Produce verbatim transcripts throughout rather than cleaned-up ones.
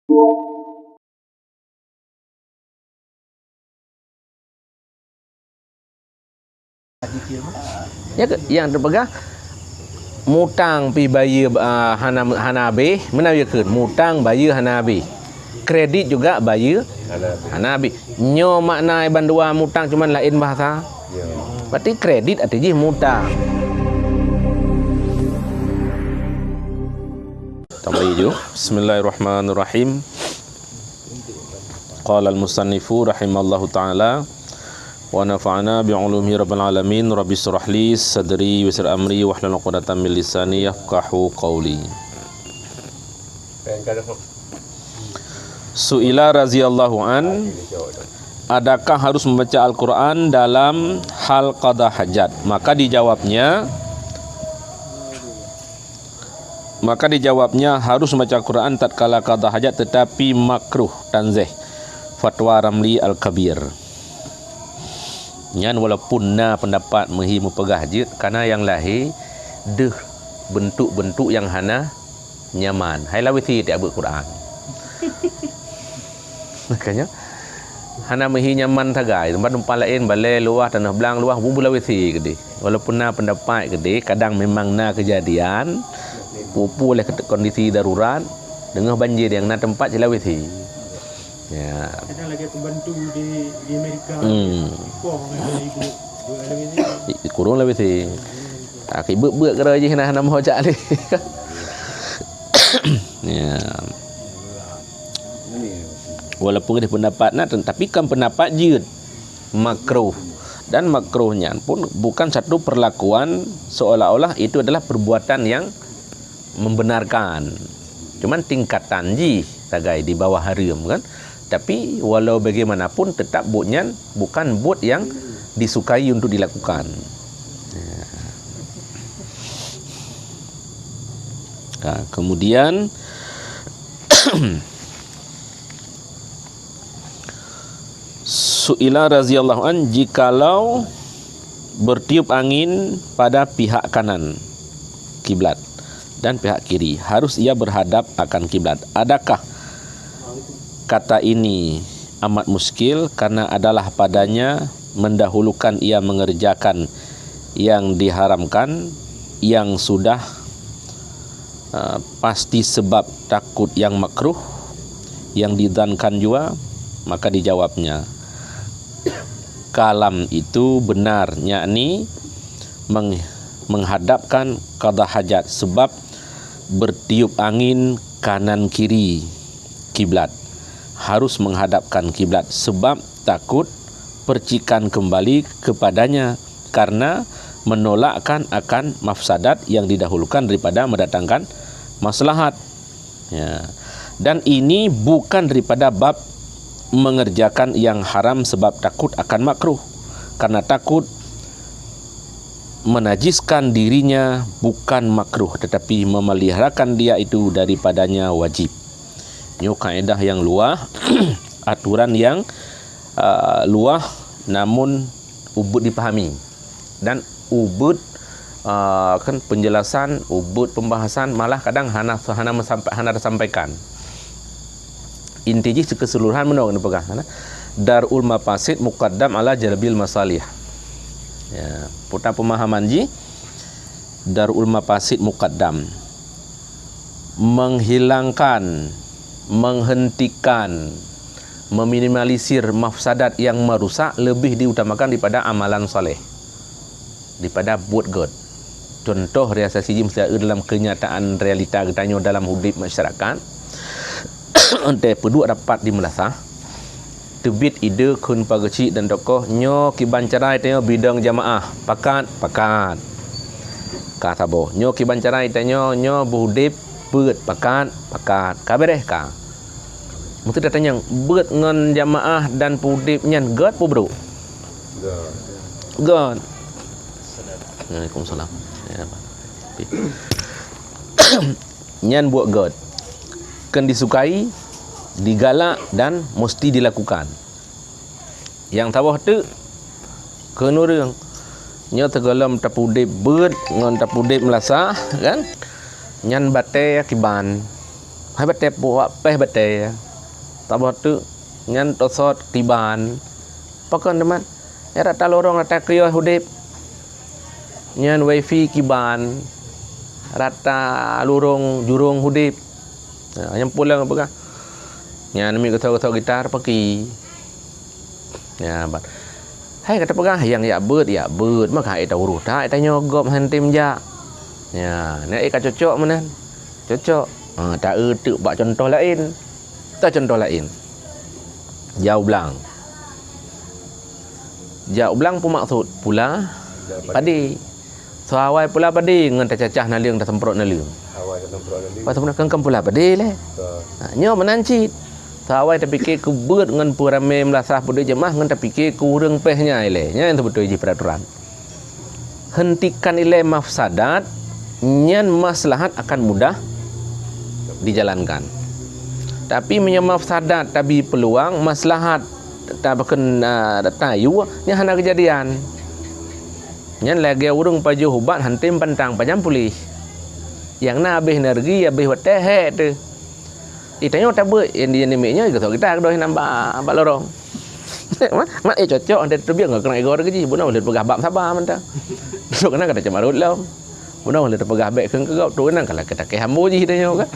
Ya ke? Nyang teupeugah mutang pih bayeue, ah, hana, hana habéh, meunan ya kheun, mutang bayeue hana habéh. Kredit juga bayeue hana habéh. Nyoe makna bandua mutang cuman laén bahasa. Ya. Berarti kredit arti jih mutang. Tambahi ju. Bismillahirrahmanirrahim. Qala al-musannifu rahimallahu ta'ala wa nafa'ana bi ulumihi rabbal alamin. Rabbi shrah li sadri wa yassir amri wahlul 'uqdatam min lisani yafqahu qawli. Su'ila radhiyallahu an, adakah harus membaca Al-Quran dalam hal qada hajat? Maka dijawabnya, maka dijawabnya harus membaca Al-Quran tatkala qada hajat, tetapi makruh, tanzih. Fatwa Ramli Al-Kabir. Nyan walaupun na pendapat meuhi mupeugah jeuet, karena nyang lahé deuh bentuk-bentuk nyang hana nyaman. Hai lawét sie tieb beuet Quran. Makanya, hana meuhi nyaman sagai. Teumpat-teumpat laén, balée luwah, tanoh blang luwah, bu lawét sie keudeh. Walaupun na pendapat keudeh, kadang memang na keujadian, peue-peue lé kondisi darurat, deungoh banjir nyang na teumpat cit lawét sie. Ya. Kadang lagée pembantu di, di Amerika, hmm, ikoh ngon ibu, dua lawét sie. I-, kurung lawét sie. Ah, kibeuet-beuet keudroe jih na, hana meuhojak lé. Ya. Walaupun ada pendapat na, tapi kan pendapat jeuet makruh. Dan makruh nyan pun bukan satu perlakuan seolah-olah itu adalah perbuatan yang membenarkan. Cuman tingkatan jih sagai di bawah hareuem kan. Tapi walau bagaimanapun tetap buet nyan bukan buet yang disukai untuk dilakukan. Ya. Nah, kemudian Su'ila radhiyallahu an, jikalau bertiup angin pada pihak kanan kiblat dan pihak kiri, harus ia berhadap akan kiblat. Adakah kata ini amat muskil karena adalah padanya mendahulukan ia mengerjakan yang diharamkan yang sudah, uh, pasti sebab takut yang makruh yang didhankan jua? Maka dijawabnya, kalam itu benar, yakni meng-, menghadapkan qada hajat sebab bertiup angin kanan kiri kiblat, harus menghadapkan kiblat sebab takut percikan kembali kepadanya karena menolakkan akan mafsadat yang didahulukan daripada mendatangkan maslahat. Ya. Dan ini bukan daripada bab mengerjakan yang haram sebab takut akan makruh. Karena takut menajiskan dirinya bukan makruh, tetapi memeliharakan dia itu daripadanya wajib. Nyoe kaedah nyang luwah, aturan nyang, uh, luwah namun ubit dipahami. Dan ubit, uh, kan penjelasan, ubit pembahasan malah kadang hana, hana mesampa-, hana tersampaikan. Inti jih keseluruhan meunoe keuneuk peugah, kan? Darul mafasid muqaddam ala jalbil masalih. Ya, puta pemahaman jih, darul mafasid muqaddam. Menghilangkan, menghentikan, meminimalisir mafsadat yang merusak lebih diutamakan daripada amalan saleh, daripada buet gét. Contoh realisasi jih meusaeu dalam kenyataan realita geutanyoe dalam udeb masyarakat. Teupeue duek rapat di meulasah, teubiet ide kheun pageuchik dan tokoh, nyoe kiban cara tanyoe bidong jamaah, pakat, pakat. Ka saboh, nyoe kiban cara tanyoe, nyoe beuudeb beuet, pakat, pakat. Ka beres ka. Meusti tatanyong, beuet ngon jamaah dan peuudeb nyan gét peue brok? Gét. Waalaikumsalam. Ya. Nyan buet gét. Kheun disukai, digalak dan meusti dilakukan. Nyang saboh teuk kheun ureuëng. Nyoe teugohlom tapeuudeb beuet ngon tapeuudeb meulasah, kan? Nyan batée kiban. Hai batée puak, péh batée. Saboh teuk nyan tosot kiban. Pakon teuma? Ya rata lorong rata kriyoh udeb. Nyan wifi kiban. Rata lorong jurong udeb. Ha, nyang pulang peugah. Nyan mi geutok-geutok gitar paki. Ya, ban. Hai ka tapeugah nyang jak beuet, jak beuet, maka hai taurôh that, hai tanyoe gob han tem jak. Ya, na ka cocok meunan. Cocok. Ha, ta eu teuk bak cuntoh laén. Ta cuntoh laén. Jak u blang. Jak u blang peue maksud? Pula padé. Soe awai pula padé ngon tacacah naleueng, tasemprot naleueng. Awai tasemprot naleueng. Pas semprot kan, kan pula padé lé. Ha, nyoe meunan cit. Soe awai tapike keu beuet ngon peuramé meulasah peudeuh jeumaah ngon tapike keu ureuëng péh nyan ilée. Nyan seubeutôi jih peraturan. Hentikan ilée mafsadat, nyan maslahat akan mudah dijalankan. Tapi meunyoe mafsadat tabi peuluang, maslahat tabeukeun, ah, tayue, nyan hana keujadian. Nyan lagée ureuëng pajoh ubat han tem pantang pajan puléh. Nyang na habéh energi, habéh watée hék teuh. Di tanyoe tabeuet, nyang di, nyang di miet nyoe geusok gita keudroe nyan bak, bak lorong. Mak, mak, eh, cocok, han tem teubiet ngon keuneuk igor keu jih. Bunoe lheueh peugah bab saba mantong. Trok keunan ka tacok marot lom. Bunoe lheueh teupeugah bék kheun keu gob, trok keunan ka lakée takée hambo jih tanyoe kan.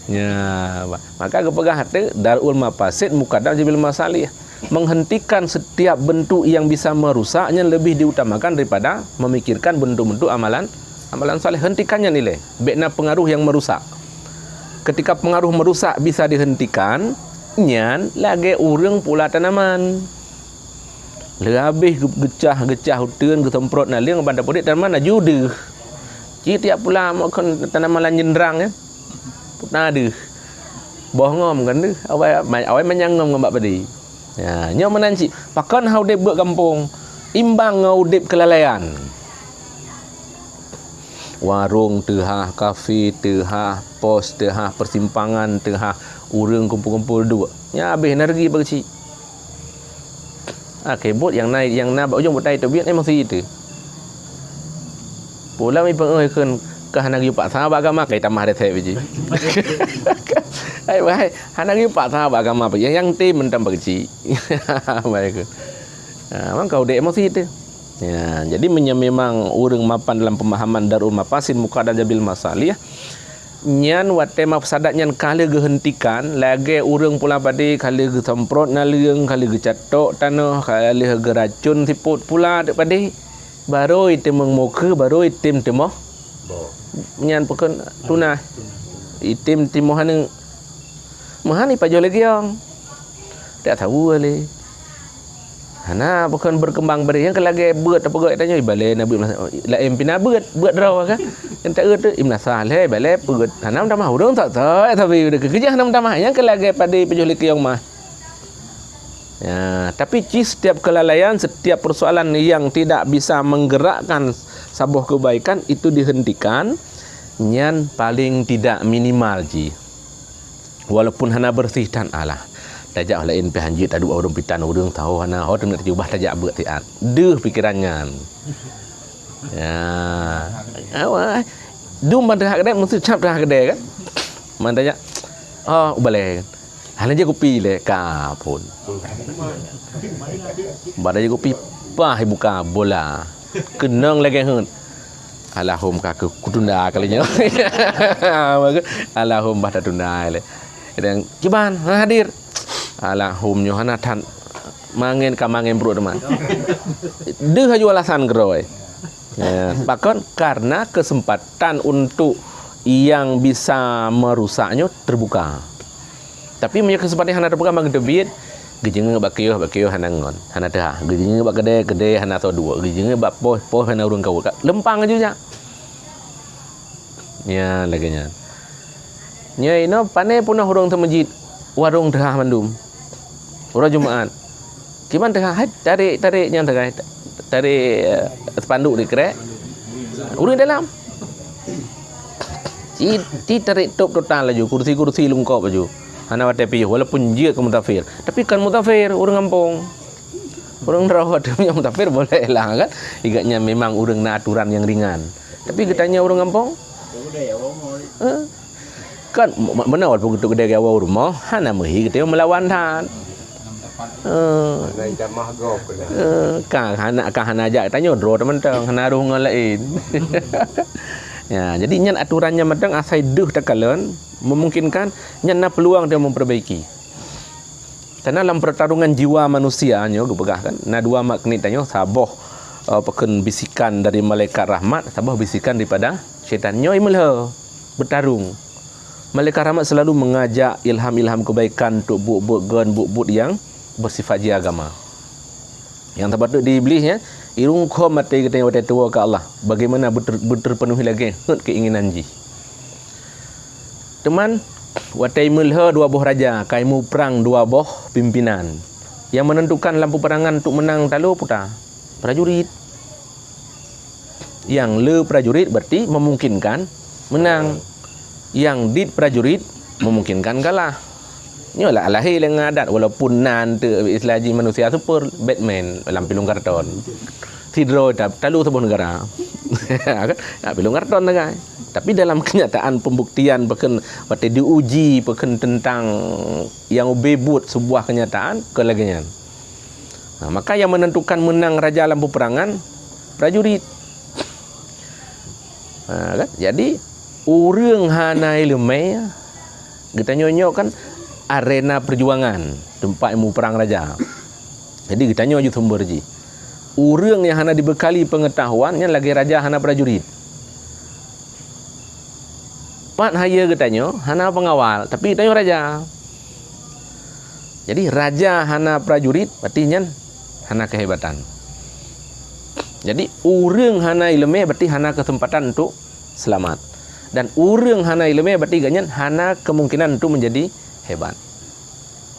Ya, ba-, maka geupeugah teuh, darul mafasid muqaddam bil masalih. Menghentikan setiap bentuk yang bisa merusak nyan lebih diutamakan daripada memikirkan bentuk-bentuk amalan, amalan saleh. Hentikan nyan ilée. Bék na pengaruh yang merusak. Ketika pengaruh merusak bisa dihentikan, nyan lagée ureuëng pula tanaman. Lheueh habéh geu-, geucah-geucah uteuen, geusemprot naleueng, ban tapeudeuet tanaman laju deuh. Ci tiak pula makon tanaman lam jeundrang, ya. Putna deuh. Boh ngom kan deuh. Awai, awai manyang ngom ngon bak padé. Ya, nyoe meunan cit. Pakon ha udeb beuet gampông, imbang ngon udeb keulalaian. Warong teuhah, kafe teuhah, pos teuhah, persimpangan teuhah, ureuëng kumpul-kumpul duek. Nyan habéh energi bak keuchik. Ah, kebot nyang na, nyang na bak ujong butai teubiet emosi teuh. Pulang mi peungeuh kheun ka hana geuyue paksa bak agama, kai tamah resep jih. Hai, wahai, hana geuyue paksa bak agama, nyang, nyang tem mantong bak keuchik. Baik. Ha, mangka udeb emosi teuh. Ya, jadi meunyoe memang ureuëng mapan dalam pemahaman darul mafasid muqaddam bil masalih, nyan watée mafsadat nyan ka lheueh geuhentikan, lagée ureuëng pula padé ka lheueh geusemprot naleueng, ka lheueh geucatok tanoh, ka lheueh geuracon sipot pula teuk padé, barô item meumukeu, barô item timoh. Nyan pakon tunah. Item timoh aneuk. Meuhan ipajoh lé giong. Tak tahu lé. Hana pakon berkembang bri nyang keu lagée beuet tapeugot tanyoe ibalée na beuet laén pina beuet, beuet droe kan. Nyang tak eu tu imna saleh ibalée beuet. Hana meutamah ureuëng tak tak tapi udah keujah hana meutamah nyang keu lagée padé pajoh lé giong mah. Ya, tapi ci setiap kelalaian, setiap persoalan yang tidak bisa menggerakkan saboh kebaikan itu dihentikan, nyan paling tidak minimal ji. Walaupun hana bersih tan alah. Tajak laén pih hanjeuet taduek ureuëng pitan ureuëng tahu hana ho teungoh tajubah tajak beuet siat. Deuh pikiran nyan. Ya. Awai. Dum ban teuhah keudée meusti cap teuhah keudée kan. Man tajak. Oh, ubalée. Hana jih kupi lé ka phon. Ban jih kupi pah ibuka bola. Keunong lagée heuet. Alahom ka keu kutunda kali nyoe. Alahom bah tatunda lé. Dan kiban hana hadir. Alahom nyoe hana that mangen ka mangen pruet teuma. Deuh aju alasan keudroe. Ya, pakon karena kesempatan untuk yang bisa merusaknya terbuka. Tapi meunyoe keuseumpatan hana teupeugah mangkeuteubiet, geujeungeuk bak kiôh, bak kiôh hana ngon, hana teuhah. Geujeungeuk bak keudée, keudée hana soe duek. Geujeungeuk bak poh, poh hana ureuëng kawöt. Leumpang aju jak. Nyan lagée nyan. Nyoe inoe pane peunoh ureuëng teumeujit, warong teuhah mandum. Uroe Jumaat. Kiban teuhah, hai, tarék, tarék nyang teuhah, tarék, eh, spanduk dikrek. Ureuëng dalam. Ci, ci tarék top total laju, kursi-kursi lungkop laju. Hana watée piôh, walaupun jeuet keu musafir. Tapi kon musafir, ureuëng gampông. Ureuëng droe watée nyang musafir boleh lah kan. Igat nyan memang ureuëng na aturan nyang ringan. Tapi geutanyoe ureuëng gampông? Eh? Kan, m-, m-, meunan walaupun geutôp keudè geuwoe u rumoh, hana meuhi geutanyoe meulawan that. Eh, Hana ijamah gob keunan. eh, ka hana, ka hana jak tanyoe, droe teumantong, hana roh ngon laén. Ya, jadi nyan aturan nyang mantong asai deuh takalon, memungkinkan nyan na peluang tanyoe memperbaiki. Karena lam pertarungan jiwa manusia nyoe geupeugah kan, na dua magnet tanyoe, saboh, eh, pakon bisikan dari malaikat rahmat, saboh bisikan daripada syaitan. Nyoe meulhö, bertarung. Malaikat rahmat selalu mengajak ilham-ilham kebaikan untuk buet-buet gon, buet-buet yang bersifat jih agama. Nyang tapatut di Iblih, ya, irungkhom até geutanyoe watèe tuwoe keu Allah. Bagaimana beter-, beterpenuhi lagèe ngon keinginan jih. Teuma, watèe meulhö dua boh raja, ka imuprang dua boh pimpinan. Nyang menentukan lam peperangan untuk menang talo peue ta? Prajurit. Nyang le prajurit berarti memungkinkan menang. Nyang dit prajurit memungkinkan kalah. Nyoe lah lahé lé ngon adat, walaupun nan teu istilah jih manusia super, Batman lam filem karton. Sidroe ta-, talo saboh negara. Kan? Ha, filem karton sagai. Tapi dalam kenyataan pembuktian, pakon watèe diuji, pakon tentang nyang ubé buet sebuah kenyataan, kon lagèe nyan. Ha, maka nyang menentukan menang raja lam peperangan, prajurit. Ha, kan? Jadi, ureueng hana ileumèe, geutanyoe nyoe kan arena perjuangan, teumpat muprang raja. Jadi, geutanyoe jih sumber jih. Ureueng nyang hana dibekali pengetahuan, nyan lagèe raja hana prajurit. Pat hayeue geutanyoe hana pengawal, tapi geutanyoe raja. Jadi, raja hana prajurit, berarti nyan hana kehebatan. Jadi, ureueng hana ileumèe, berarti hana kesempatan untuk selamat. Dan ureueng hana ileumèe, berarti gobnyan hana kemungkinan untuk menjadi hebat.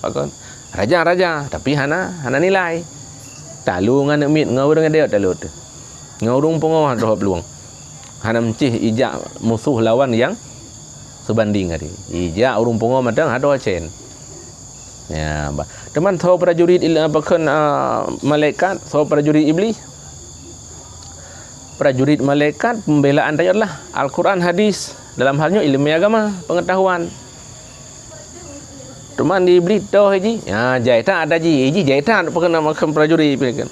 Pakon? Raja-raja, tapi hana, hana nilai. Talo ngon aneuk miet, ngon ureueng adoe talo teuh. Ngon ureueng pungo hana troh peulueng. Hana meucéh ijak musoh lawan nyang seubandéng tadi. Ijak ureueng pungo mantong hana troh cen. Ya, ba-, teuma soe prajurit il-, apa kheun, ah, malaikat, soe prajurit Iblih? Prajurit malaikat pembelaan tanyoe adalah Al-Quran, hadis. Dalam hal nyoe ileumèe agama, pengetahuan. Teuma di Iblih toh jih, ya, jai that ata jih, jih jai that pakon nama kheun prajurit, kan.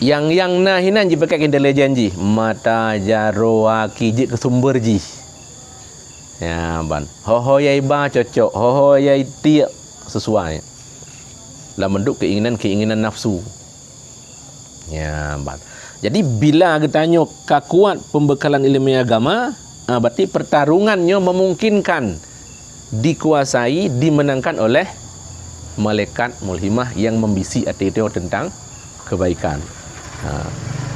Nyang, nyang na hinan jipakai intelijen jih, mata, jaroe, aki jeuet keu sumber jih. Ya, ban. Ho-ho nyang iba cocok, ho-ho nyang itiek sesuai. Lam bentuk keinginan-keinginan nafsu. Ya, ban. Jadi, bila geutanyoe ka kuat pembekalan ileumèe agama, ah, berarti pertarungan nyoe memungkinkan dikuasai, dimenangkan oleh malaikat mulhimah yang membisik até tanyoe tentang kebaikan. Ha.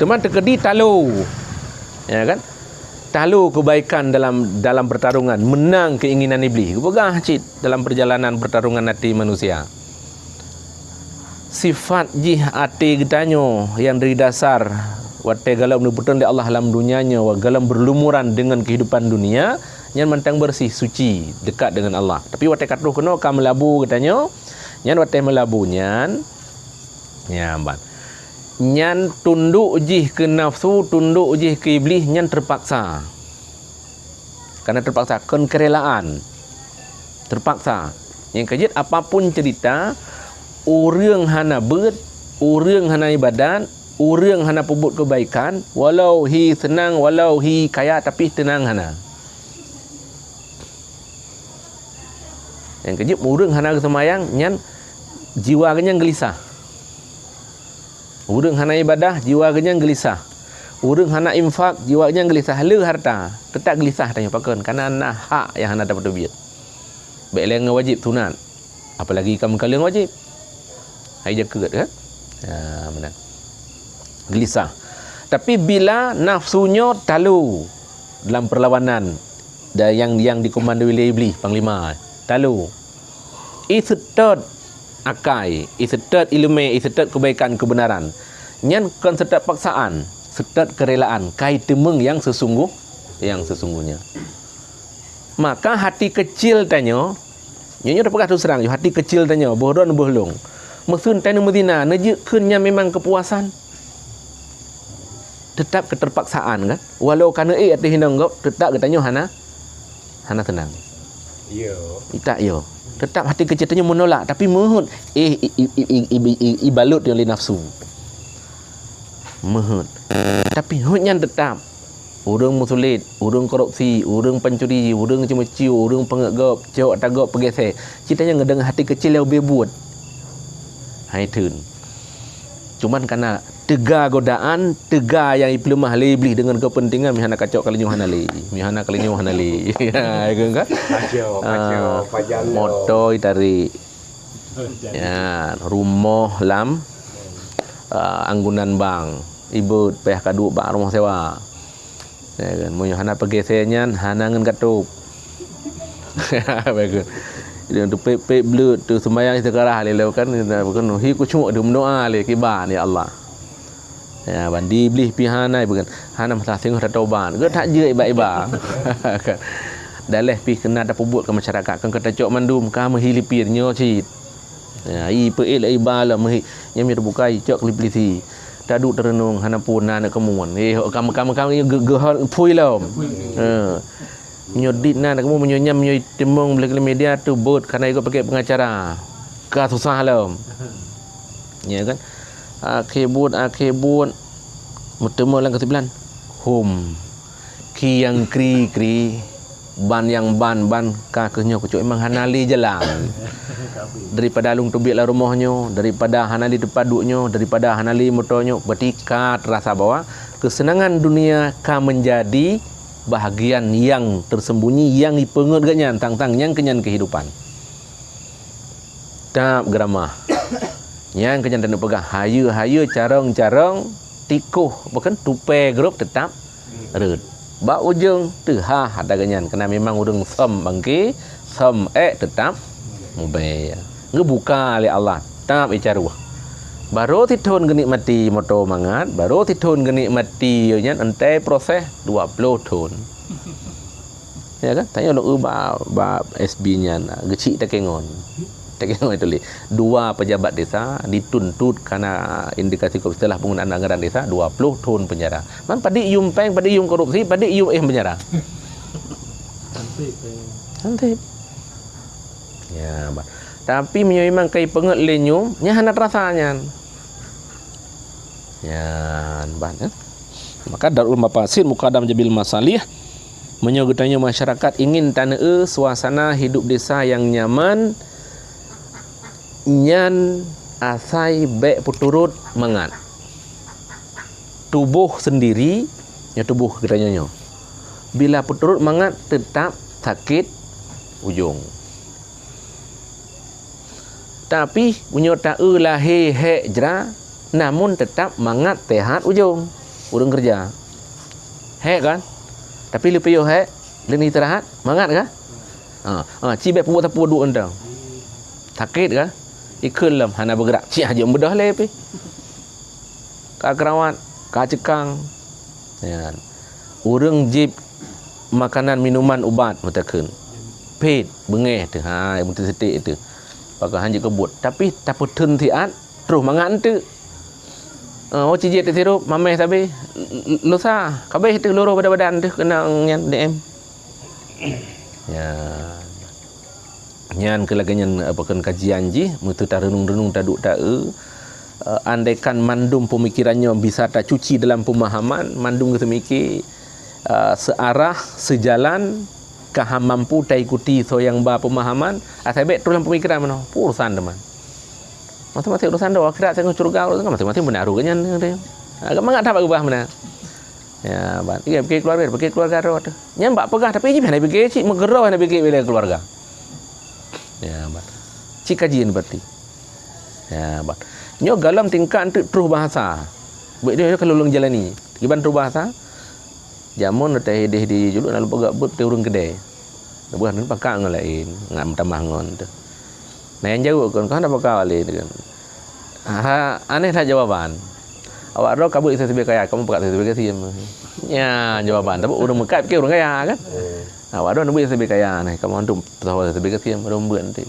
Teuma teukeudi talo. Ya kan? Talo kebaikan dalam, dalam pertarungan, menang keinginan Iblih. Geupeugah cit dalam perjalanan pertarungan até manusia. Sifat jih até geutanyoe nyang dari dasar watèe gohlom neupeutrön lé Allah lam donya nyoe, gohlom berlumuran dengan kehidupan dunia, nyan mantong bersih, suci, dekat dengan Allah. Tapi watèe ka troh keunoe ka meulabu geutanyoe, nyan watèe meulabu nyan, nyan ban. Nyan tundok jih keu nafsu, tundok jih keu Iblih, nyan terpaksa. Karena terpaksa, kon kerelaan. Terpaksa. Nyang keujeuet, apapun cerita, ureueng hana beuet, ureueng hana ibadat, ureueng hana peubuet kebaikan, walau hi seunang, walau hi kaya, tapi teunang hana. Nyang keujeuet, ureueng hana geuseumayang, nyan jiwa geuh nyan geulisah. Ureueng hana ibadah, jiwa geuh nyan geulisah. Ureueng hana infak, jiwa geuh nyan geulisah. Le harta, teutap geulisah tanyoe pakon, karena na hak nyang hana tapeuteubiet. Bèk lé ngon wajéb, sunat. Apalagi ka meukaleueng wajéb. Hai jakeuet, kan? Ha, meunan. Geulisah. Tapi bila nafsu nyoe talo lam perlawanan, dan nyang, nyang dikomando lé Iblih, panglima, talo. Ié seutôt akai, ié seutôt ileumèe, ié seutôt kebaikan, kebenaran. Nyan kon seutôt paksaan, seutôt kerelaan, ka iteumeung nyang sesungguh, nyang sesungguhnya. Maka hati kecil tanyoe, nyoe, nyoe teupeugah terus terang, hati kecil tanyoe, boh droen boh lôn. Meuseuen tanyoe meuzina, neujeuet kheun nyan memang kepuasan. Teutap keuterpaksaan, kan? Walau ka neuék ateueh inong gob, teutap geutanyoe hana, Hana seunang. Yo. Itak yo. Tetap hati kecil tanyoe menolak, tapi meuheuet, eh, i, i, i, i, i, i, ibalut nyoe lé nafsu. Meuheuet. Tapi heuet nyan tetap. Ureuëng meusulet, ureuëng korupsi, ureuëng pancuri, ureuëng ceumeuciu, ureuëng peungeuet gob, cok ata gob peugeusé. Cit tanyoe ngon hati kecil nyang ubé buet. Hai theun. Cuman kana teuga godaan, teuga nyang ipeuleumah lé Iblih deungon keupeuntengan, meuhana kacok kali nyoe hana lé. Meuhana kali nyoe hana lé. Ya, kan? Kacau, kacau, Ah, pajan lo. Moto itarik. Ya, rumoh lam, ah, anggunan bank. Ibot payah kaduek bak rumoh sewa. Ya kan? Meunyoe hana peugeusé nyan, hana ngon katôb. Bagus. Dia tu pep-pep bleut tu sembahyang istiqarah lé lo kan, bukan hi kucuk dia mendoa lé kiban, "Ya Allah." Ya, ban di Iblih pi hana, bukan. Hana masalah singoh tatobat. Geutak jeuet iba-iba. Daleh pi kena tapeubuet ke masyarakat, kan kata cok mandum, ka meuhilipir nyoe cit. Ya, i peuet lé iba lom meuhi, nyang mita bukai cok keu polisi. Taduek teureunong hana pun na aneuk keumuen. Eh, kamu, kamu, kamu ge-, geuhon phui lom. Ha. Meunyoe dit na aneuk keumuen, meunyoe nyam, meunyoe timong boleh keu media tu bot kana ikot pakai pengacara. Ka susah lom. Ya kan? Akhé buet, akhé buet. Meuteumé lam keusibilan. Hum. Ki nyang kri-kri, ban nyang ban-ban ka keuh nyoe keucok memang hana lé jalan. Daripada lôn teubiet lam rumoh nyoe, daripada hana lé teumpat duek nyoe, daripada hana lé moto nyoe, berarti ka terasa bahwa kesenangan dunia ka menjadi bahagian yang tersembunyi yang ipeungeut geuh nyan tang-tang nyang keu nyan kehidupan. Tap geuramah. Nyang keu nyan taneuk peugah, hayeue-hayeue carông-carông tikoh, bukan tupe grob teutap rhot. Bak ujong teuhah ata geuh nyan, keunan memang ureuëng som bangke, som ék teutap mubée. Geubuka lé Allah, tap icaruh. Barô sithon geunikmati moto mangat, barô sithon geunikmati nyan, entée proses dua ploh thon. Ya kan? Tanyoe lôn ba, ba S B nyan, geuchik takengon. Takengon tuléh. Dua pejabat desa dituntut karena indikasi korupsi, salah penggunaan anggaran desa, dua ploh thon penjara. Man padit yum péng, padit yum korupsi, padit yum éh penjara. Hansip. Ya, bah. Tapi meunyoe memang kai peungeut lé nyoe, nyan hana terasa nyan. Nyan, bah, eh. Maka darul mafasid mukadam jabil masalih. Meunyoe geutanyoe masyarakat ingin taneu suasana hidup desa yang nyaman, nyan asai bék peuturot mangat. Tuboh sendiri, nyoe tuboh geutanyoe nyoe. Bila peuturot mangat, teutap sakét ujong. Tapi, meunyoe taeu lahé hék jra, namun teutap mangat sehat ujong. Ureuëng keureuja. Hék kan? Tapi leupie hék, lé istirahat, mangat kan? Ha, ha, ci bék peubuet sapeue duek mantong. Sakét kan? Ikheun lom, hana beugeurak. Ci aja beudôh lé pih. Ka keurawat, ka ceukang. Ya. Ureuëng jieb makanan, minuman, ubat meutakheun. Pet, beungéh teuh, ha, meuteuseutek teuh. Pakon hanjeuet keu buet. Tapi tapeutheun siat, troh mangat eunteuk. Oh, ci jieb teuh sirup, mamèh sabe. L-, l-, lusa, kabeh teuh luroh badan-badan teuh keunong nyan D M. Ya. Nyan keu lagèe nyan, eh, pakon kajian jih, meuteu tareunung-reunung taduek taeu, eh, andaikan mandum peumikiran nyoe bisa tacuci dalam peumahaman, mandum geuseumiké, eh, seuarah, seujalan, ka han mampu taikuti soe nyang ba peumahaman, asai bèk troh lam peumikiran meunoe, peue urosan teuma. Maséng-maséng urosan droe, akhirat singoh syeuruga, urosan maséng-maséng beuna urosan nyan. Agak mangat that bak ubah meunan. Ya, ban. Iya, pikir keluarga, pikir keluarga droe teuh. Nyan bak peugah, tapi jih hana pikir cit, meugeurôh hana pikir bila keluarga. Ya, ban. Cit kaji nyan berarti. Ya, ban. Nyoe golom tingkat eunteuk troh bahasa. Buet nyoe ka lôn jalani. Kiban troh bahasa. Jameun teuh idéh di juluk na lôn peugah buet teuh ureueng keudè. Leubuh nyan pakat ngon laén, ngat meutamah ngon teuh. Na nyang jaweueb kon, "Kah na peugah lé," teuh kan. Ha, aneh that jawaban. "Awak droe ka beuet sabe kaya, kamoe pakat sabe gasien." Nyan jawaban. Tapi ureueng meukat pike ureueng kaya kan? Awak droe na beuet sabe kaya neh, kamoe hantom sabe gasien, ureueng beuet nanti.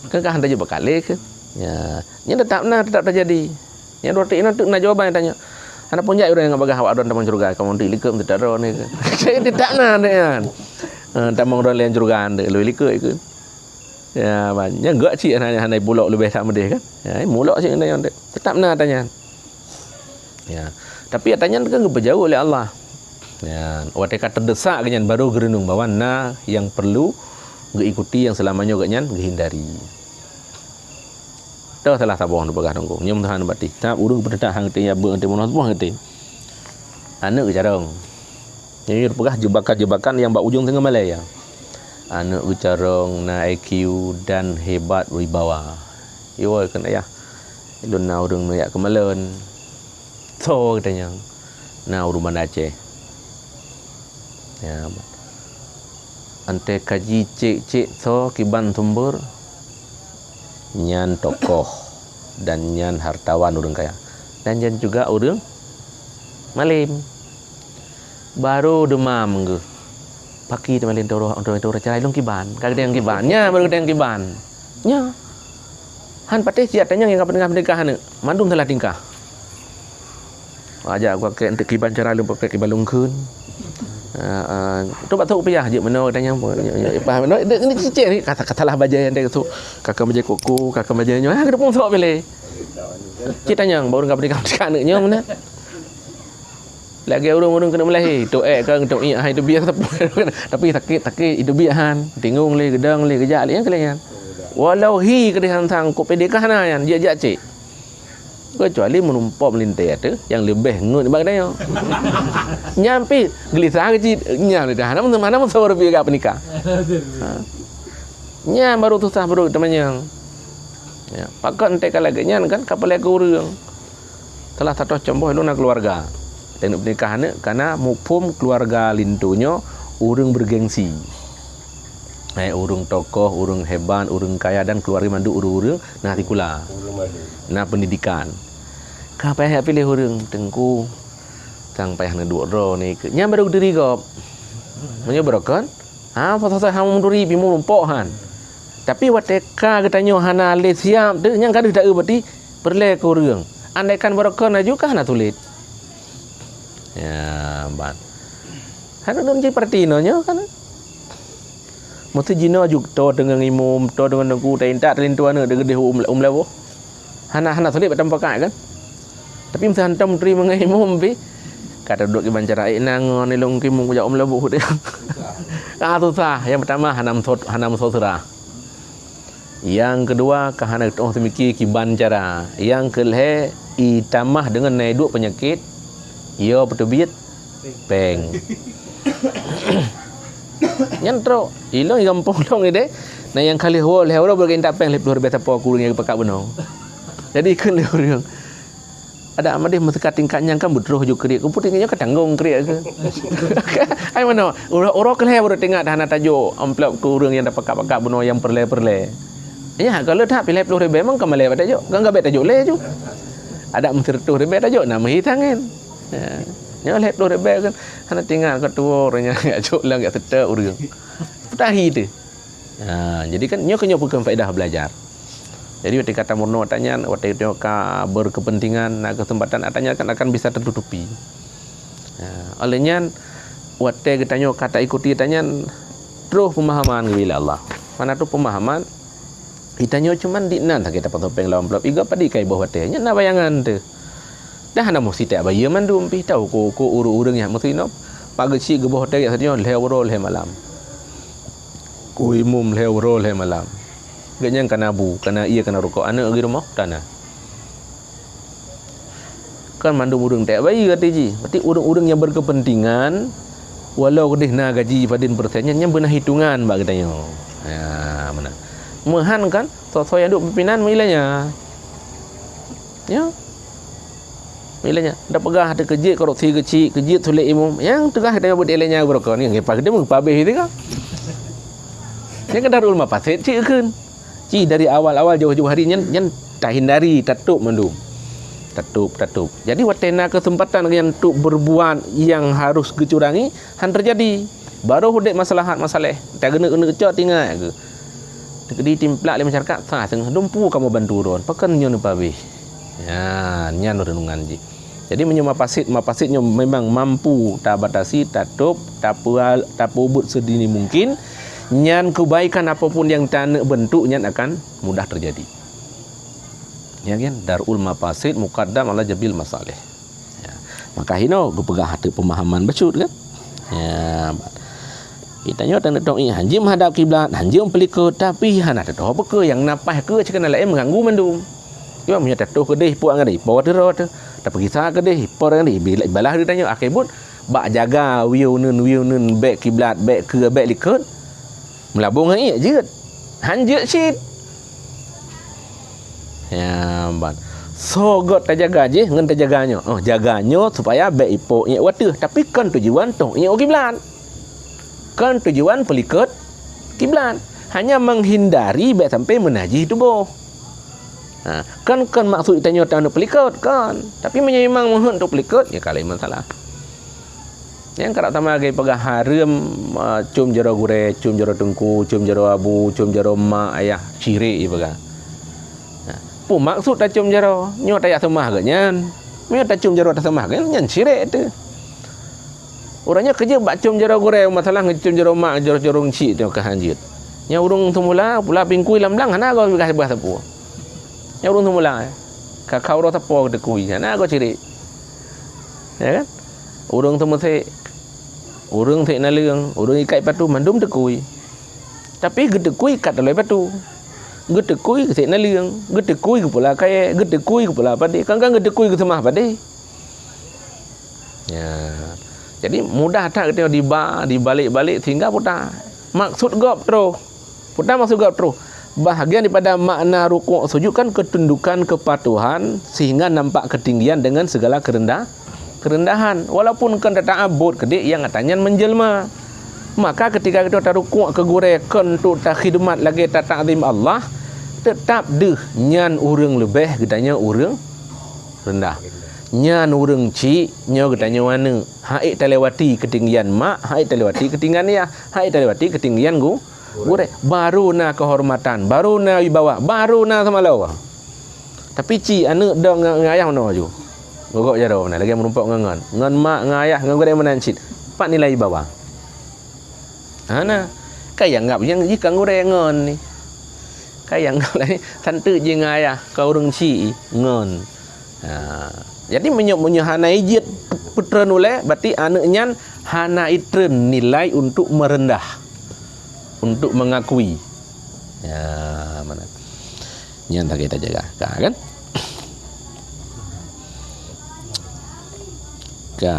Kan ka han tajeuet pakat lé ke? Ya, nyan teutap na, teutap teujadi. Nyan dua tiek na teuk na jawaban nyang tanyong. Hana pun jak ureueng nyang bagah awak droe tamong syeuruga, kamoe nanti likot teutap droe ni ke? Teutap na, na nyan. Eh, tamong droe lé syeuruga nyan, lé likot ikheun. Ya, ban. Nyan gak cit hana, hana pulok leubeh that meudeh kan. Ya, mulok cit nyan. Teutap na ata nyan. Ya. Tapi ata nyan kan geupeujaweueb lé Allah. Ya, watée ka teudesak geuh nyan baru geureunung bahwa na nyang perlu geuikuti nyang seulama nyoe geuh nyan geuhindari. Toh salah saboh neupeugah teungku. Nyoe meutuhan bati. Tiep ureuëng peuteuntang hang teuh ya beuet teuh meunoh saboh teuh. Aneuk geucarong. Nyoe peugah jebakan-jebakan nyang bak ujong teungoh malée ya. Aneuk geucarong na I Q dan hebat wibawa. Iwoe keuneuk ayah. Ilôn na ureuëng neuyak keumalon. Soe geutanyoe na ureuëng Banda Aceh. Ya. Antée kaji cék-cék soe kiban sumber, nyan tokoh dan nyan hartawan ureuëng kaya. Dan nyan juga ureuëng malém. Baru deumam geuh. Pakri teuma lintô roh, lintô roh cara ilong kiban. Ka geutanyoe kiban. Nya, baru geutanyoe kiban. Nya. Han patéh siat tanyong nyang ka peuningah meudikah aneuk. Mandum salah tingkah. Wajak aku kakek untuk kiban cara lôn pakai kiban lungkun. Ah, ah, tu bak tu payah je meno tanyong pun. Paham meno? Dia ni cicit ni kata, kata lah bajai yang dia tu. Kakak bajai koko, kakak bajai nyoh. Ah, kita pun sok pilih. Cik tanyong baru ka peuningah meudikah aneuk nyoe mana? Lagée ureuëng-ureuëng keuneuk meulahé, tok ék kan, tok iek hai teubiet sapeue. Tapi sakét-sakét, iteubiet han, tingong lé, geudong lé, geujak lé, nyang keu lé nyan. Walau hi keudeh han sang, kok pédé kah na nyan, jijak cék. Keucuali meureumpok meulintée ateueh, nyang leubeh ngeut nibak geutanyoe. Nyan pih geulisah keu cit, nyan dah hana meusa-, hana meusaboh reupiah gak peunikah. Ha. Nyan baru susah brok teumanyong. Ya, pakon teuka lagée nyan kan, ka peureulée keu ureuëng. Salah satu contoh lôn na keuluwarga. Teungoh peunikah aneuk kana muphom keuluwarga linto nyoe ureuëng bergengsi. Eh, ureuëng tokoh, ureuëng hebat, ureuëng kaya dan keuluwarga mandum ureuëng-ureuëng na sikula. Na pendidikan. Ka payah piléh ureuëng teungku. Sang payah neuduek droe ni keu. Nyan baru geuturi gob. Meunyoe beurokon, ha, pasai-sai hana meuturi, bimong lumpok han. Tapi watée ka geutanyoe hana lé siab teuh, nyang ka deuh taeu berarti peureulée keu ureuëng. Andaikan beurokon laju ka hana sulet. Ya, ban. Hana lôn jipeurati inoe nyoe kan. Meusti jinoe juk to deungon imum, to deungon teungku, ta intat linto aneuk deuh geudeh u, u meulaboh. Hana, hana sulet bak tamupakat kan. Tapi meusti hantom teurimong ngon imum pih. Ka teuduek kiban cara ék na ngon ilong kimong kujak u meulaboh deh. Ka susah. Yang pertama hana meuso-, hana meusoe seurah. Yang kedua ka hana teuoh teumiki kiban cara. Yang keulhée itamah deungon na iduek peunyakét, yo peuteubiet, péng. Nyan trok, ilong i gampông lôn ideh, na nyang ka lheueh woe, lheueh uroe beureugét intat péng lhèe ploh ribèe sapo keu ureueng nyang geupakat bunoe. Jadi ikheun lé ureueng, adak madeh meuseukat tingkat nyan kan beutroh ju kriet, keupeue tingkat nyoe ka tanggong kriet keu. Ai manoe, uroe, uroe keu lhèe baru teuingat hana tajok amplop keu ureueng nyang tapakat-pakat bunoe nyang peureulèe-peureulèe. Nyan, kalau that pih lhèe ploh ribèe memang ka malèe bak tajok, kan ka bèk tajok lé ju. Adak meusireutoh ribèe tajok, na meuhi tangen. Ya. Nyoe lhèe ploh ribèe kan hana teuingat ka tuwoe ureueng nyan jak jok lom jak seutôt ureueng. Peutahi teuh. Ha, jadi kan nyoe keuh nyoe peue keuh faedah belajar. Jadi watèe ka tameurunoe ata nyan, watèe nyoe ka berkepentingan, na keuseumpatan ata nyan kan akan bisa teututupi. Ha, oleh nyan watèe geutanyoe ka taikuti ata nyan, troh peumahaman geubri lé Allah. Mana troh peumahaman, geutanyoe cuman di nan sakét tapasok péng lam amplop, iga padit ka iboh watèe. Nyan na bayangan teuh. Dah hana meusti tajak bayeue mandum pih, tau uko-uko ureueng-ureueng nyang meusti nyoe. Pak geuchik geuboh teuh jak sajoe lhèe uroe lhèe malam. Ku imum lhèe uroe lhèe malam. Geuh nyan kana bu, kana ié, kana rukok, aneuk geuh rumoh, kana. Kan mandum ureueng tajak bayeue até jih. Berarti ureueng-ureueng nyang berkepentingan, walau keudeh na gaji padum persen, nyan, nyan beuna hitongan bak geutanyoe. Ha, meunan. Meuhan kan, soe-soe nyang duek pimpinan meuilanya. Ya. Bila nyan, dak peugah teuh keu jeuet korupsi geuchik, keu jeuet sulet imum, nyang teugah geutanyoe beuet ilèe nyan beurokon, nyan geupakéh deungon pabéh teuka. Nyan kan darul mafasid cit kheun. Ci dari awal-awal jauh-jauh hari nyan, nyan tahindari, tatôb mandum. Tatôb, tatôb. Jadi watèe na keuseumpatan geutanyoe untuk berbuat nyang harus geucurangi, han teujadi. Barô udép maslahat masalah, tageuneuk-neuk cok tingat keuh. Teukeudi timplak lé masyarakat, sah teungoh dumpu kamoe bantu droen, pakon nyoe neupabéh. Nyan, nyan renungan jih. Jadi meunyoe mafasid, mafasid nyoe memang mampu tabatasi, tatôb, tapeu-, tapeubuet sedini mungkin, nyan keubaikan apapun nyang taneuk beuntuk nyan akan mudah teujadi. Ya kan? Darul mafasid muqaddam ala jalbil masalih. Ya. Maka hino geupeugah ateueh peumahaman bacut kan? Ya. Geutanyoe taneuk tong ié hanjeuet meuhadab kiblat, hanjeuet meupeulikot, tapi hana teutoh peue nyang na paih keu cit keunan laén meuganggu mandum. Cuma meunyoe tatoh keudeh puak ngon ipo teuh rot, tapeugisa keudeh ipo ngon ibalah geutanyoe akhé buet bak jaga wiew neuen, wiew neuen, bèk kiblat, bèk keue, bèk likot. Meulabong ngon ié jeuet. Hanjeuet cit. Ya, ban. Soe göt tajaga jih ngon tajaga nyoe. Oh, jaga nyoe supaya bèk ipo ié wateuh, tapi kon tujuan tong ié kiblat. Kon tujuan peulikot kiblat. Hanya menghindari bèk sampai meunajih tuboh. Ha, kon, kon maksud tanyoe taneuk peulikot, kon. Tapi meunyoe memang meuheuet untuk peulikot, ya ka laén masalah. Nyang karap sama lagèe peugah hareuem, ah, com jaroe gurèe, com jaroe teungku, com jaroe abu, com jaroe mak, ayah, syirik ipeugah. Nah, peue maksud tacom jaroe? Nyoe tajak seumah geuh nyan. Meunyoe tacom jaroe taseumah geuh nyan, nyan syirik teuh. Ureueng nyoe keujeuet bak com jaroe gurèe, masalah ngon com jaroe mak, jaroe-jaroe cit nyoe ka hanjeuet. Nyang ureueng seumula, pula bingkui lam blang, hana goe peugah sapeue. Nyang ureueng seumula, ka, ka uroe sapo geuteukui, hana goe syirik. Ya kan? Ureueng seumeusek, ureueng sek naleueng, ureueng ikat patu, mandum teukui. Tapi geuteukui ka taloi patu. Geuteukui sek naleueng, geuteukui geupula kayèe, geuteukui geupula padé, kadang-kadang geuteukui geuseumah padé. Ya. Jadi mudah that geutanyoe diba, dibalek-balek sehingga buta. Maksud gob troh. Peue maksud gob troh? Bahagian daripada makna rukuk sujud kan ketundukan, kepatuhan, sehingga nampak ketinggian dengan segala kerendah, kerendahan. Walaupun kon tata'abbud keudéh nyang ata nyan menjelma. Maka ketika geutanyoe tarukuk keu gurèe kon untuk takhidmat lagèe tatakzim Allah, teutap deuh nyan ureueng leubeh geutanyoe ureueng rendah. Nyan ureueng chik, nyoe geutanyoe aneuk. Hana ék talewati keutinggian mak, hana ék talewati keutinggian yah, hana ék talewati keutinggian gu-, gurèe. Baru na keuhormatan, baru na wibawa, baru na seumaloe. Tapi chik aneuk dong ngon, ngon ayah meunoe ju. Gogok jaroe meunan, lagèe meurumpok ngon ngon. Ngon mak, ngon ayah, ngon gurèe meunan cit. Pat nilai wibawa? Hana. Ka ianggap nyang jih ka gurèe ngon ni. Ka ianggap lagèe santeuk jih ngon ayah, ka ureueng chik ngon. Ha. Jadi meunyoe, meunyoe hana ijeuet peutreun ulèe, berarti aneuk nyan hana itreun nilai untuk merendah, untuk mengakui. Ya, mana? Nyan lagèe tajaga. Ka, kan? Ka.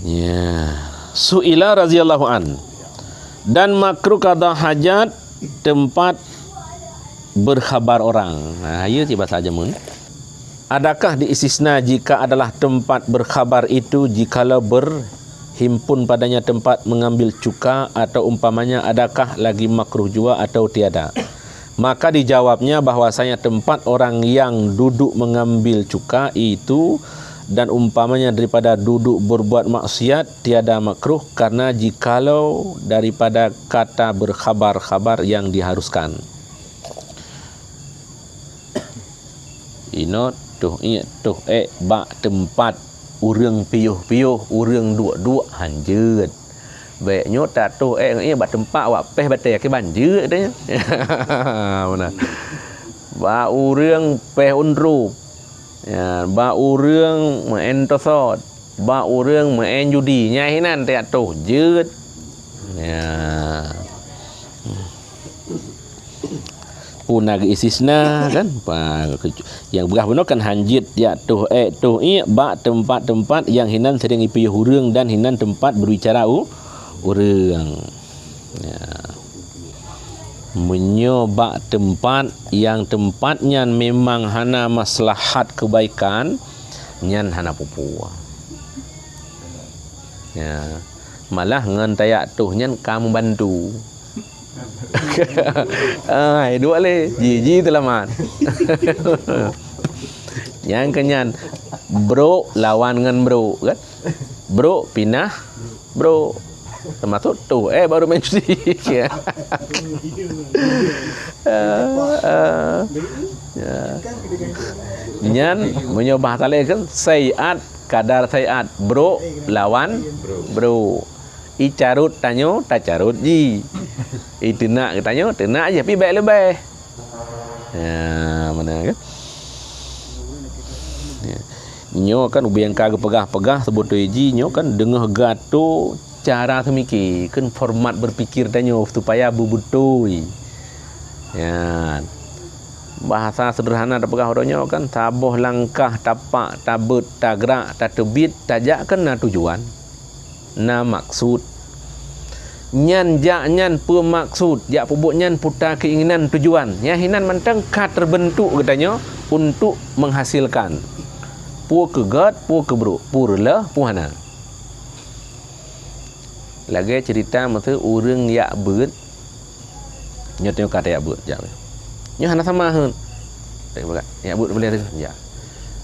Ya. Su'ila radhiyallahu an. Dan makruh qada hajat tempat berkhabar orang. Nah, ya cit bahasa jameun. Adakah diistisna jika adalah tempat berkhabar itu jikalau berhimpun padanya tempat mengambil cuka atau umpamanya adakah lagi makruh jua atau tiada? Maka dijawabnya bahwasanya tempat orang yang duduk mengambil cuka itu dan umpamanya daripada duduk berbuat maksiat tiada makruh karena jikalau daripada kata berkhabar-khabar yang diharuskan. Inot, toh iék, toh ék bak teumpat ureuëng piôh-piôh, ureuëng duek-duek, hanjeuet. Bék nyoe tatoh ék ngon iék bak teumpat awak péh batée, akhé banjeuet katanya. Meunan. Bak ureuëng péh undrup. Ya, bak ureuëng meu'en tosot. Bak ureuëng meu'en judi, nyan hinan teuatoh jeuet. Ya. Pun na geu-istisna kan? Pa, nyang peugah bunoe kan hanjeuet jak toh ék toh iék bak teumpat-teumpat nyang hinan seuring jipiôh ureuëng dan hinan teumpat beubicara u-, ureuëng. Ya. Meunyoe bak teumpat nyang teumpat nyan memang hana maslahat keubaikan, nyan hana peue-peue. Ya. Malah ngon tajak toh nyan ka meubantu. Ai, duek lé, jiji teulamat. Nyang keunyan brok lawan ngon brok kan? Brok pinah brok. Teumasok toh, eh, baru main judi. Ya. Ah, ah. Ya. Nyan, meunyoe bahasa laén kan, saiat, kadar saiat, brok lawan brok. Icarot tanyoe, tacarot jih. Iteunak tanyoe, teunak jih, tapi bèk leubeh. Ya, mana kan? Ya. Nyoe kan ubeng ka geupeugah-peugah, seubutôi jih nyoe kan deungoh geuatô cara seumike, kan format berpikir tanyoe supaya beubeutôi. Ya. Bahasa sederhana tapeugah uroe nyoe kan, saboh langkah tapak, tabeuet, tagrak, tateubiet, tajak kan na tujuan, na maksud. Nyan jak nyan peue maksud, jak peubuet nyan peue keinginan, tujuan. Nyan hinan mantong ka terbentuk geutanyoe untuk menghasilkan. Peue keu gèt, peue keu brok, peue reuloh, peue hana. Lagèe cerita masa ureueng jak beuet, nyoe tanyoe ka tajak beuet, jak. Nyoe hana sama heuet. Jak beuet boleh tu, jak.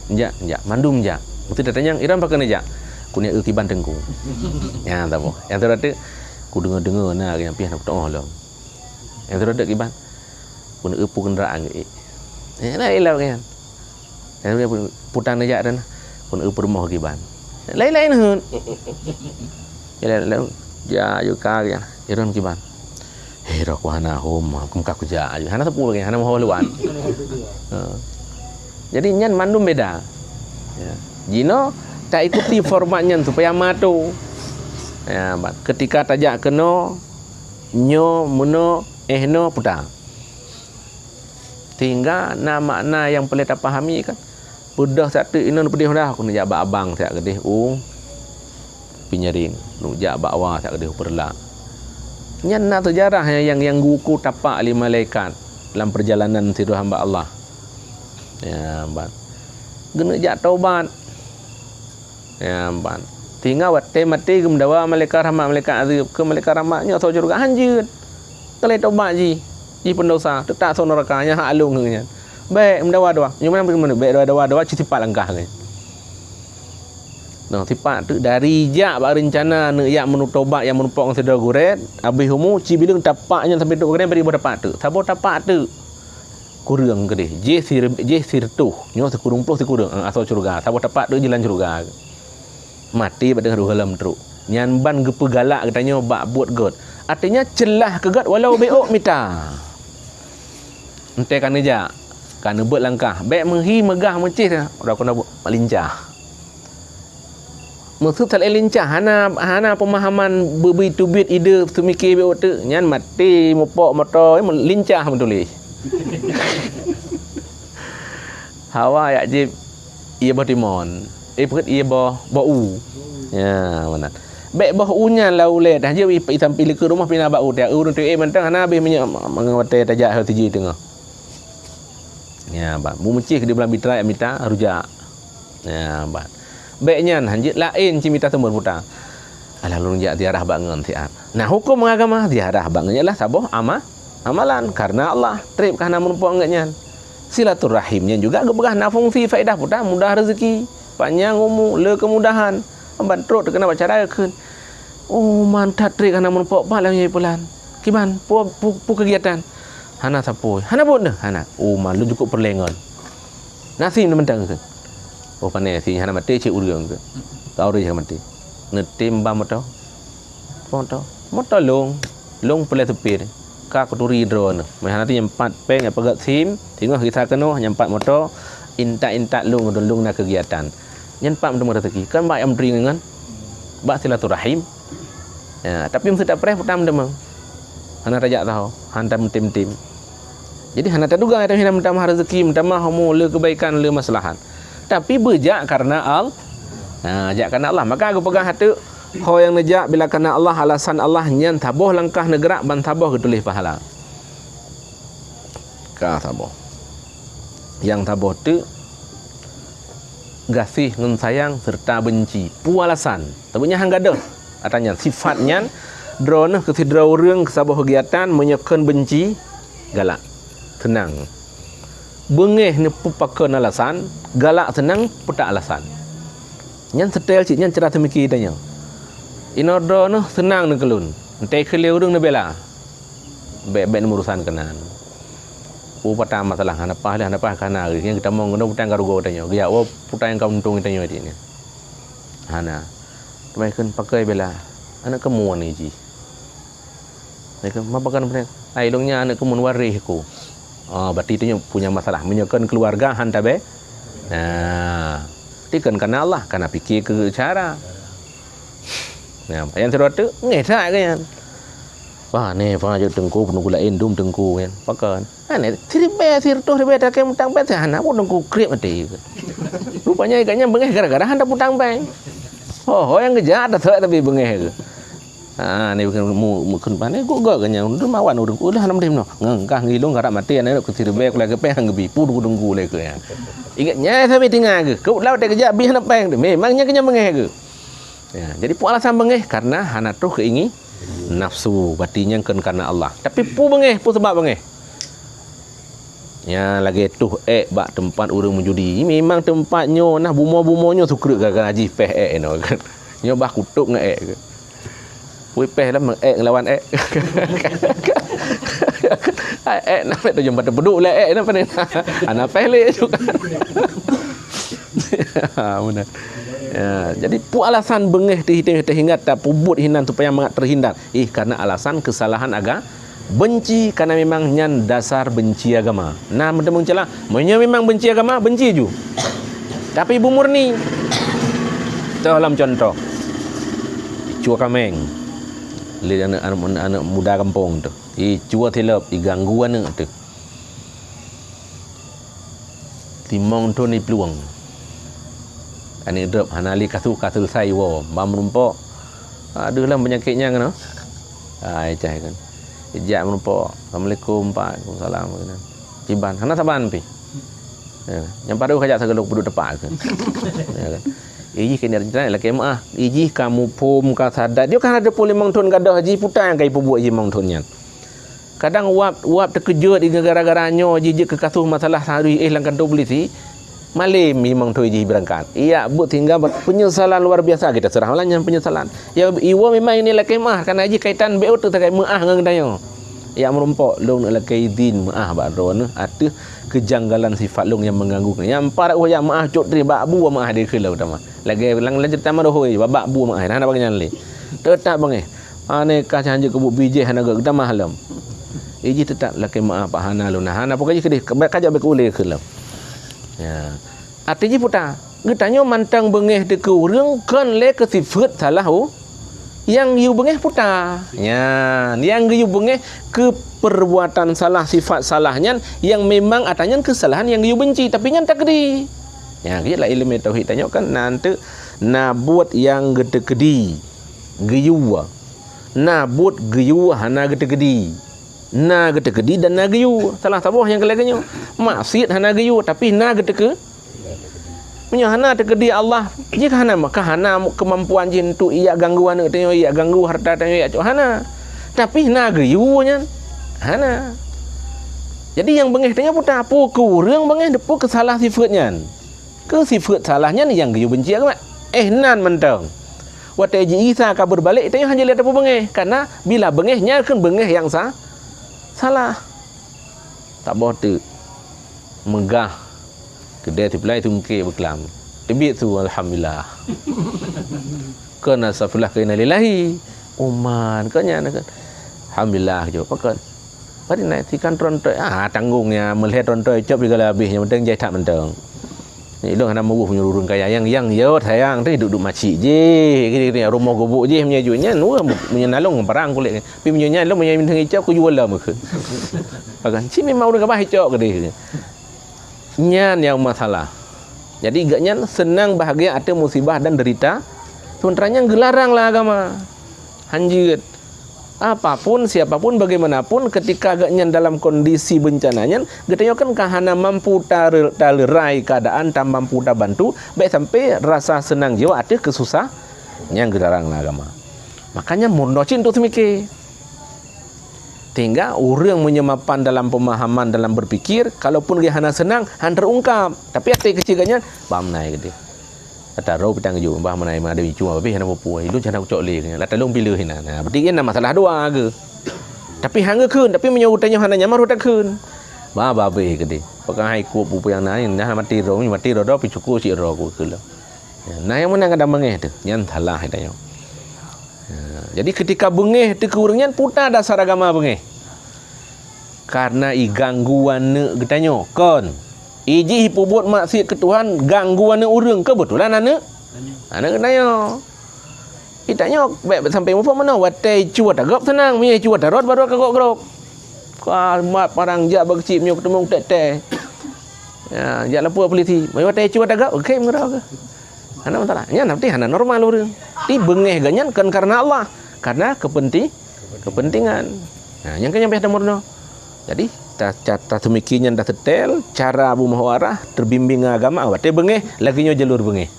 Jak, jak, mandum jak. Mesti tatanyong, "Iran pakon jak?" "Keuneuk eu kiban teungku." Nyan saboh. Nyang sidroe teuk, "Kudeungoe-deungoe na nyang piah na kutoh lom." Nyang sidroe teuk kiban, "Keuneuk eu peue keundaraan geuék." Eh, laén lom nyan. Nyang sidroe teuk, "Peue tan neujak dan keuneuk eu peurumoh kiban." Laén-laén heuet. Laén-laén, jak aju ka nyan. Iran kiban. "Hei, roh ku hana hom, aku meuka kujak aju." Hana sapeue lagèe, hana meuho luwan. Ha. Jadi nyan mandum beda. Ya. Jinoe taikuti format nyan supaya mato. Ya, ba-, ketika tajak keunoe, nyoe, meunoe, eh, noe, puta. Sehingga na makna nyang peureulèe tapahami kan. Peudeuh sateuk inong peudeuh dah, keuneuk jak bak abang siat keudeh u Pinyaring, neujak bak wa siat keudeh u Peureulak. Nyan na seujarah nyang, nyang, nyang geuuko tapak lé malaikat lam peurjalanan sidroe hamba Allah. Ya, ban. Geuneuk jak tobat. Ya, ban. Sehingga watèe maté geumeudawa malaikat rahmat, malaikat azab, keu malaikat rahmat nyoe asoe syeuruga hanjeuet. Keu lheueh tobat jih, jih peundosa, teutap asoe neuraka, nyan hak lôn nyan. Bèk meudawa-dawa. Nyoe meunan, bèk dawa-dawa, dawa cit sipat langkah nyan. Nah, sipat teuk dari jak bak reuncana neuk jak meutobat nyang meurumpok ngon sidroe gurèe, abéh umu, ci bileueng tapak nyan sampoe trôk gurèe bri boh tapak teuk. Saboh tapak teuk. Kureueng keudeh. Jih sir-, jih sireutôh. Nyoe sikureueng ploh sikureueng. Ah, asoe syeuruga. Saboh tapak teuk jih lam syeuruga. Maté bak teungoh reuh lom trôk. Nyan ban geupeugalak geutanyoe bak buet gèt. Artinya, ceulah keu gèt walau beuôk mita. Entèe ka neujak, ka neubeuet langkah. Bèk meuhi meugah meucéh dah. Udah keunoe buet lincah. Maksud salah lincah, hana, hana peumahaman beubri teubiet ide seumike beuôk teuk. Nyan maté mupok moto, lincah meutuléh. Hawa jak jieb ié boh timon. Eh, peugöt ié boh, boh u. Ya, meunan. Bèk boh u nyan lam ulèe dah jeuet i, i sampéng likôt rumoh pih na bak u. Tiep ureueng tu'ék mantong hana habéh minyeuk ma-, ma-, watèe tajak siji teungoh. Ya, ban. Meumeucéh di bulan Fitra jak mita rujak. Ya, ban. Bèk nyan, hanjeuet laén cit mita seumeubeuet puta. Alah lôn jak ziarah bak ngon siat. Nah, hukôm agama, ziarah bak ngon nyan adalah saboh ama-, amalan karena Allah, trép ka hana meurumpok ngon gobnyan. Silaturahim nyan juga geupeugah na fungsi faedah puta mudah rezeki, panyang umu, le keumudahan. Ban trok teukeuna bak cara kheun. Oh, mantap trép ka hana meurumpok, pat lagèe peue lan. Kiban, peue, peue, peue keugiatan? Hana sapeue. Hana buet deh, hana. Oh, ma lôn cukôp peureulèe ngon. Nasi mantong kheun. Oh, pané si hana maté cit ureueng kheun. Ka ureueng hana maté. Neutem ban moto. Moto. Moto lôn. Lôn peureulèe seupir. Ka kuturi droeneuh. Meuhana ti nyan pat péng nyang peugöt sim, singoh gisa keunoe nyan pat moto, intat-intat lôn, lôn na keugiatan. Nyan pat meuteumé rezeki. Kan bak nyang meuturi ngon, bak silaturahim. Ya, tapi meuseuti tapreh peue tam teuma. Hana tajak saho, hana tameutem-tem. Jadi hana taduga, tapi hana meutamah rezeki, meutamah umu, le keubaikan, le maslahat. Tapi beujak karena Al-, ha, jak karena Allah. Maka geupeugah ateueh, ho nyang neujak bila karena Allah, alasan Allah, nyan saboh langkah neugeurak ban saboh geutuléh pahala. Ka saboh. Nyang saboh teuk gaséh ngon sayang seureuta beunci. Peue alasan? Tapi nyan han gadôh. Ata nyan, sifat nyan, droeneuh keu sidroe ureueng keu saboh keugiatan, meunyoe kheun beunci, galak, seunang. Beungéh neupeupakeue alasan, galak seunang peutak alasan. Nyan seutée cit nyan cara seumike tanyoe. Inoe droeneuh seunang neukeulon, entée keu lé ureuëng neubela. Bék-bék neumurusan keunan. Peue pata masalah hana paih lé, hana paih ka na geuh. Nyang geutamong keunoe putang ka rugoe tanyoe. Geujak woe putang nyang ka untông tanyoe di nyan. Hana. Teuma kheun pakon bela. Aneuk kamoe ni jih. Mereka, "Ma pakon peureulée?" "Ai, lôn nyan aneuk kamoe waréh ku." Ah, berarti tanyoe punya masalah. Meunyoe kon keuluwarga han tabé. Nah, berarti kon kana Allah, kana pike keu cara. Nah, nyang sidroe teuk ngeh that keu nyan. Wah, neh, wah, jeuet teungku, peununggu laén dum teungku nyan. Pakon? Aneh, siribée, siratoh ribée takée mutang péng, hana pun teungku kriet maté. Rupanya gobnyan beungéh gara-gara hana putang péng. Ho, ho nyang geujak, dah seuek tapi beungéh ke. Ha, ni bukan mu, mu, kan pané gok gok kan nyang dum awan ureuëng ulah nam deh noh. Ngengkah ngilung karap maté aneuk keu siribée kulai keu péng geubi pu dengku-dengku lé keu nyan. Ingat nyai sami tinggai geuh. Keu lau teukeujak bih hana péng. Memang nyang keujak beungéh geuh. Ya, jadi peue alasan beungéh? Karena hana troh keuingi nafsu. Berarti nyang kon karena Allah. Tapi peue beungéh, peue sebab beungéh? Ya, lagée tuh ék bak teumpat ureuëng meujudi. Memang teumpat nyoe nah bumoe-bumoe nyoe sukreuk gara-gara jih péh ék inoe. Nyoe bah kutôb ngon ék. Wui péh lam ék ngelawan ék. Ék nak péh tu jumpa teupeuduk lé ék nak péh. Hana péh lé juga. Ha, beuna. Ya, jadi peue alasan beungéh teuh-, teuh-, teuhingat tapeubuet hinan supaya mangat terhindar? Ih, karena alasan kesalahan aga-, benci, karena memang nyan dasar benci agama. Nah, meuteumé celah, meunyoe memang benci agama, benci ju. Tapi beumurni. Toh lom contoh. Icue kaméng. Lé aneuk, aneuk, aneuk muda gampông tu. Icue silop, iganggu aneuk tu. Limong thon iplueng. Aneuk drob hana lé kasu ka selesai iwoe, ba meurumpok. Aduh lah peunyakét nyang keunoe. Ai cah kan. Ijak meurumpok. "Assalamualaikum, Pak." "Waalaikumsalam." Kiban, hana saban pih. Ya, nyang padub kajak sageulok peuduek tepak ke. Ya kan. Ijih keu niat lakée meuah. Ijih ka muphom ka sadat. Dia kan ada pun limong thon gadoh jih, puta nyang ka ipeubuet jih limong thon nyan. Kadang wab, wab teukeujot gara-gara nyoe jijeuet keu kasus masalah harôh éh lam kantô polisi, malem limong thon jih beurangkat. Ijak buet sehingga penyesalan luar biasa, kita seurah malam nyan penyesalan. Ya, iwoe memang ini lakée meuah, karena jih kaitan B O tu sagai meuah ngon geutanyoe. Ijak meurumpok, lôn neuk lakée izin meuah bak droeneuh ateueh kejanggalan sifat lôn nyang mengganggu. Nyang parak wajah meuah cok tri bak bu meuah di keu lôn tamah. Lagée lam, lam cerita marohoi, bak bu meuah, hana bak nyan lé. Teutap beungéh. Aneh kah cah hanjeuet keubuet bijéh hana geutamah lom. Ijih teutap lakée meuah Pak hana lôn. Hana pokok jih keudeh, ka jak bék ulée keu lom. Ya. Arti jih puta, geutanyoe mantong beungéh teuh keu ureuëng kon lé keu sifeuet salah u-, nyang geuyue beungéh puta. Nyan, nyang geuyue beungéh keu perbuatan salah, sifat salah nyan, nyang memang atra nyan keusalahan nyang geuyue benci, tapi nyan takdi. Nyan, keu jih lam iéleumé tauhid tanyoe kan, na enteuk na buet nyang geuteukdi. Geuyue. Na buet geuyue hana geuteukdi. Na geuteukdi dan na geuyue. Salah saboh nyang keu lagée nyoe. Maksiet hana geuyue, tapi na geuteuke-, meunyoe hana teukeudi Allah, jih ka hana, ka hana keumampuan jih untuk ijak ganggu aneuk tanyoe, ijak ganggu hareuta tanyoe, ijak cok, hana. Tapi na geuyue nyan. Hana. Jadi nyang beungéh tanyoe peue ta-, peue keu ureuëng beungéh, peue keu salah sifeuet nyan. Keu sifeuet salah nyan nyang geuyue benci agama. Eh, nan mantong. Watée ji Isa ka beureubalek, tanyoe hana lé tapeubeungéh, karena bila beungéh nyan kheun beungéh nyang sa-, salah. Saboh teuk meugah keudée siplai sungkée beuklam. Teubiet su alhamdulillah. Kon astagfirullah, kon innalillahi. Uman, kon nyan, kon. Alhamdulillah, jaweueb. Pakon? Bari na ikan trontoe. Ah, tanggong nyan, meulhée trontoe cop juga habéh, nyang penting jai that mantong. Ni lôn hana meuweuh meunyoe ureuëng kaya nyang, nyang yo sayang teuh duek-duek macik jih, gini-gini rumoh gubuk jih meunyoe ju nyan, weuh meunyoe nalong barang kulét. Tapi meunyoe nyan lôn meunyoe meuteungi cok kujual lah meukeue. Bahkan ci memang ureuëng kabah cok keudeh. Nyan nyang masalah. Jadi gobnyan seunang bahagia ateueh musibah dan derita, sementara nyang geularang lé agama. Hanjeuet. Apapun, siapapun, bagaimanapun, ketika gobnyan dalam kondisi bencana nyan, geutanyoe kan ka hana mampu tare-, taleurai keadaan, tan mampu tabantu, bék sampai rasa seunang jiwa ateueh keususah nyang geularang lé agama. Makanya meurunoe cit untuk seumike. Sehingga ureuëng meunyoe mapan dalam pemahaman, dalam berpikir, kalaupun geuh hana seunang, han terungkap. Tapi até keuci gobnyan, bam nai geude. Ata roh pitang ju bah mana mana deui cuma babeh hana pupu. Ilun cana ucok lé. Lata lôn pileue hinan. Nah, berarti kan masalah dua ke. Tapi hang geukheun, tapi meunyoe utai nyoe hana nyaman utai kheun. Ba babeh gede. Pakon hai kup pupu nyang na, nah mati roh, mati roh, roh picuku si roh ku kheun. Ya, nah nyang mana kadang bengeh tu, nyan salah ita nyoe. Ya, jadi ketika bengeh teuka ureuëng nyan puta dasar agama bengeh. Karena iganggu aneuk geutanyoe. Kon. Ijih ipubuet maksiat keu Tuhan, ganggu aneuk ureuëng. Keubeutulan aneuk. Aneuk geutanyoe. Itanyoe bèk sampai muphom meunoe. Watèe icu ata gob seunang, meunyoe icu ata rot baru ka gob-gob. Ka mat parang jak bak keuchik meunyoe keuteumong tèk-tèk. Ya, jak lapor polisi. Meunyoe watèe icu ata gob, oke meungeurau ke. Hana masalah. Nyan nanti hana normal ureuëng. Tapi beungéh geuh nyan kon karena Allah, karena kepenting, kepentingan. Nah, nyang keu nyan payah tameurunoe. Jadi, ta, ta, ta seumiki nyan ta setel cara Abu Mahwarah terbimbing agama, watèe beungéh, lagèe nyoe jalur beungéh.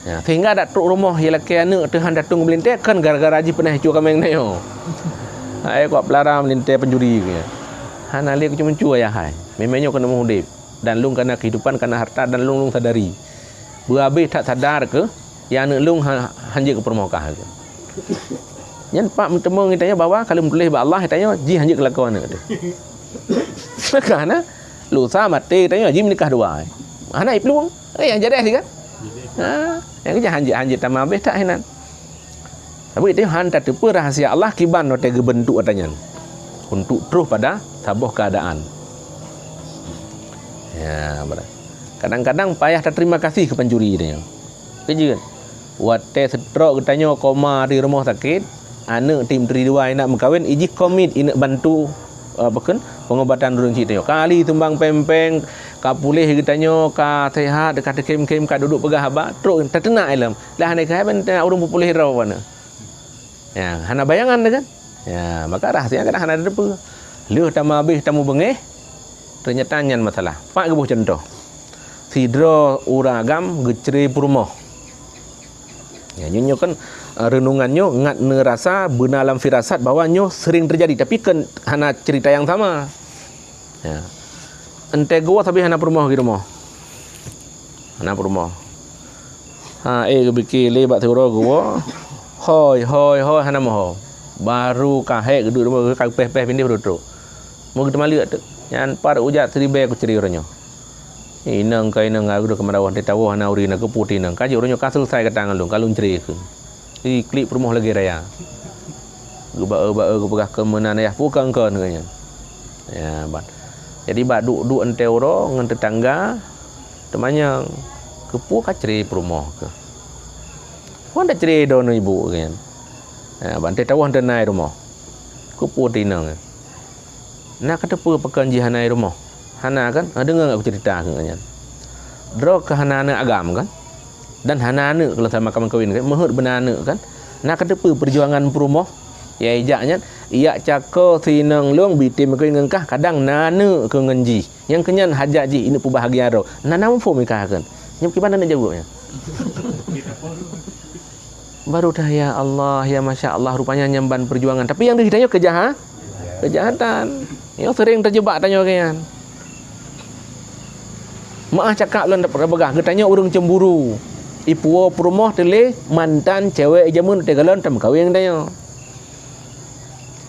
Ya, sehingga dak trok rumoh ya lakèe aneuk teuh han datong meulintèe kan gara-gara jih pernah icu kaméng nyoe. Hai kok pelara meulintèe pencuri ke. Hana lé kucu-mucu ayah hai. Memang nyoe keuneuk udép. Dan lôn kana kehidupan, kana harta, dan lôn, lôn sadari. Beuhabéh that sadar keu, ya aneuk lôn ha-, hanjeuet keu peurumoh kah keu. Nyan pak meuteumong geutanyoe bahwa ka lheueh meutuléh bak Allah geutanyoe jih hanjeuet keu lakoe aneuk teuh. Maka hana, lusa maté geutanyoe jih meunikah dua. Hana iplueng. Eh, nyang jadeh sih kan? Ha, nyang keu hanjeuet, hanjeuet tamah habéh that hinan. Tapi itu han tateupeue rahsia Allah kiban watèe geubentuk ata nyan untuk troh pada saboh keuadaan. Ya, betul. Kadang-kadang payah taterima kasih keu pancuri tanya. Keujeuet. Watèe seutrok geutanyoe koma di rumoh sakét, aneuk tim teri dua inak meukawen, ijih komit ineuk bantu, eh, apa kheun, pengobatan ureuëng cit tanyoe. Kali sumbang péng-péng, ka puléh geutanyoe, ka sehat, ka teukhém-khém, ka duduek peugah haba, trok tateunak ilom. Lah hana keuhai ban teunak ureuëng peupuléh droe wana. Ya, hana bayangan dah kan? Ya, maka rahsia kadang hana tateupeue. Lheueh tamah habéh tamubeungéh, ternyata nyan masalah. Pak geuboh cuntoh. Sidroe ureuëng agam geucre peurumoh. Ya, nyoe, nyoe kan, eh, renungan nyoe ngat neurasa beuna lam firasat bahwa nyoe sering terjadi, tapi kan hana cerita yang sama. Ya. Entée geuwoe sabe hana peurumoh di rumoh. Hana peurumoh. Ha, eh, geubike lé bak siuroe geuwoe. Hoi, hoi, hoi, hana meuho. Baru ka hék geuduek rumoh, ka peh-peh pindeh baru trok. Meu geuteumaleuk teuk. Nyan pat ujak siribée kucre uroe nyoe. Inong ka inong, ka geuduek keumadawah, teuh tawoe hana uri na keupeue teuh inong. Ka jeuet uroe nyoe ka selesai gata ngon lôn, ka lôn cre kheun. Di klik peurumoh lagée raya. Geuba-e-ba-e geupeugah keu meunan yah peue kon-kon geuh nyan. Ya, ban. Jadi bak duek-duek entée uroe ngon tetangga teumanyong, keupeue ka cre peurumoh keuh. Wan tacre droeneuh ibu geuh nyan. Ya, ban teuh tawoe hana na i rumoh. Keupeue teuh inong. Na kateupeue pakon jih hana i rumoh? Hana kan? Ah, deungoe ngon kucerita keu nyan. Droe ka hana aneuk agam kan? Dan hana aneuk kalau sama ka meukawen kan? Meuheuet beuna aneuk kan? Na kateupeue perjuangan peurumoh? Ya ijak nyan, ijak cako si inong lôn bitem meukawen ngon kah, kadang na aneuk keu ngon jih. Nyang keu nyan hajat jih ineuk peubahagia droe. Na na muphom i kah kan? Nyoe kiban aneuk jaweueb nyan. Baru dah, ya Allah, ya Masya Allah, rupanya nyan ban perjuangan. Tapi nyang deuh tanyoe keujaha-, kejahatan. Nyoe sering terjebak tanyoe keu nyan. Meu'ah cakap lôn dapat peugah, geutanyoe ureuëng cemburu. Ipuwoe peurumoh teuh lé mantan cewek jameun teuh galon tameukawen tanyoe.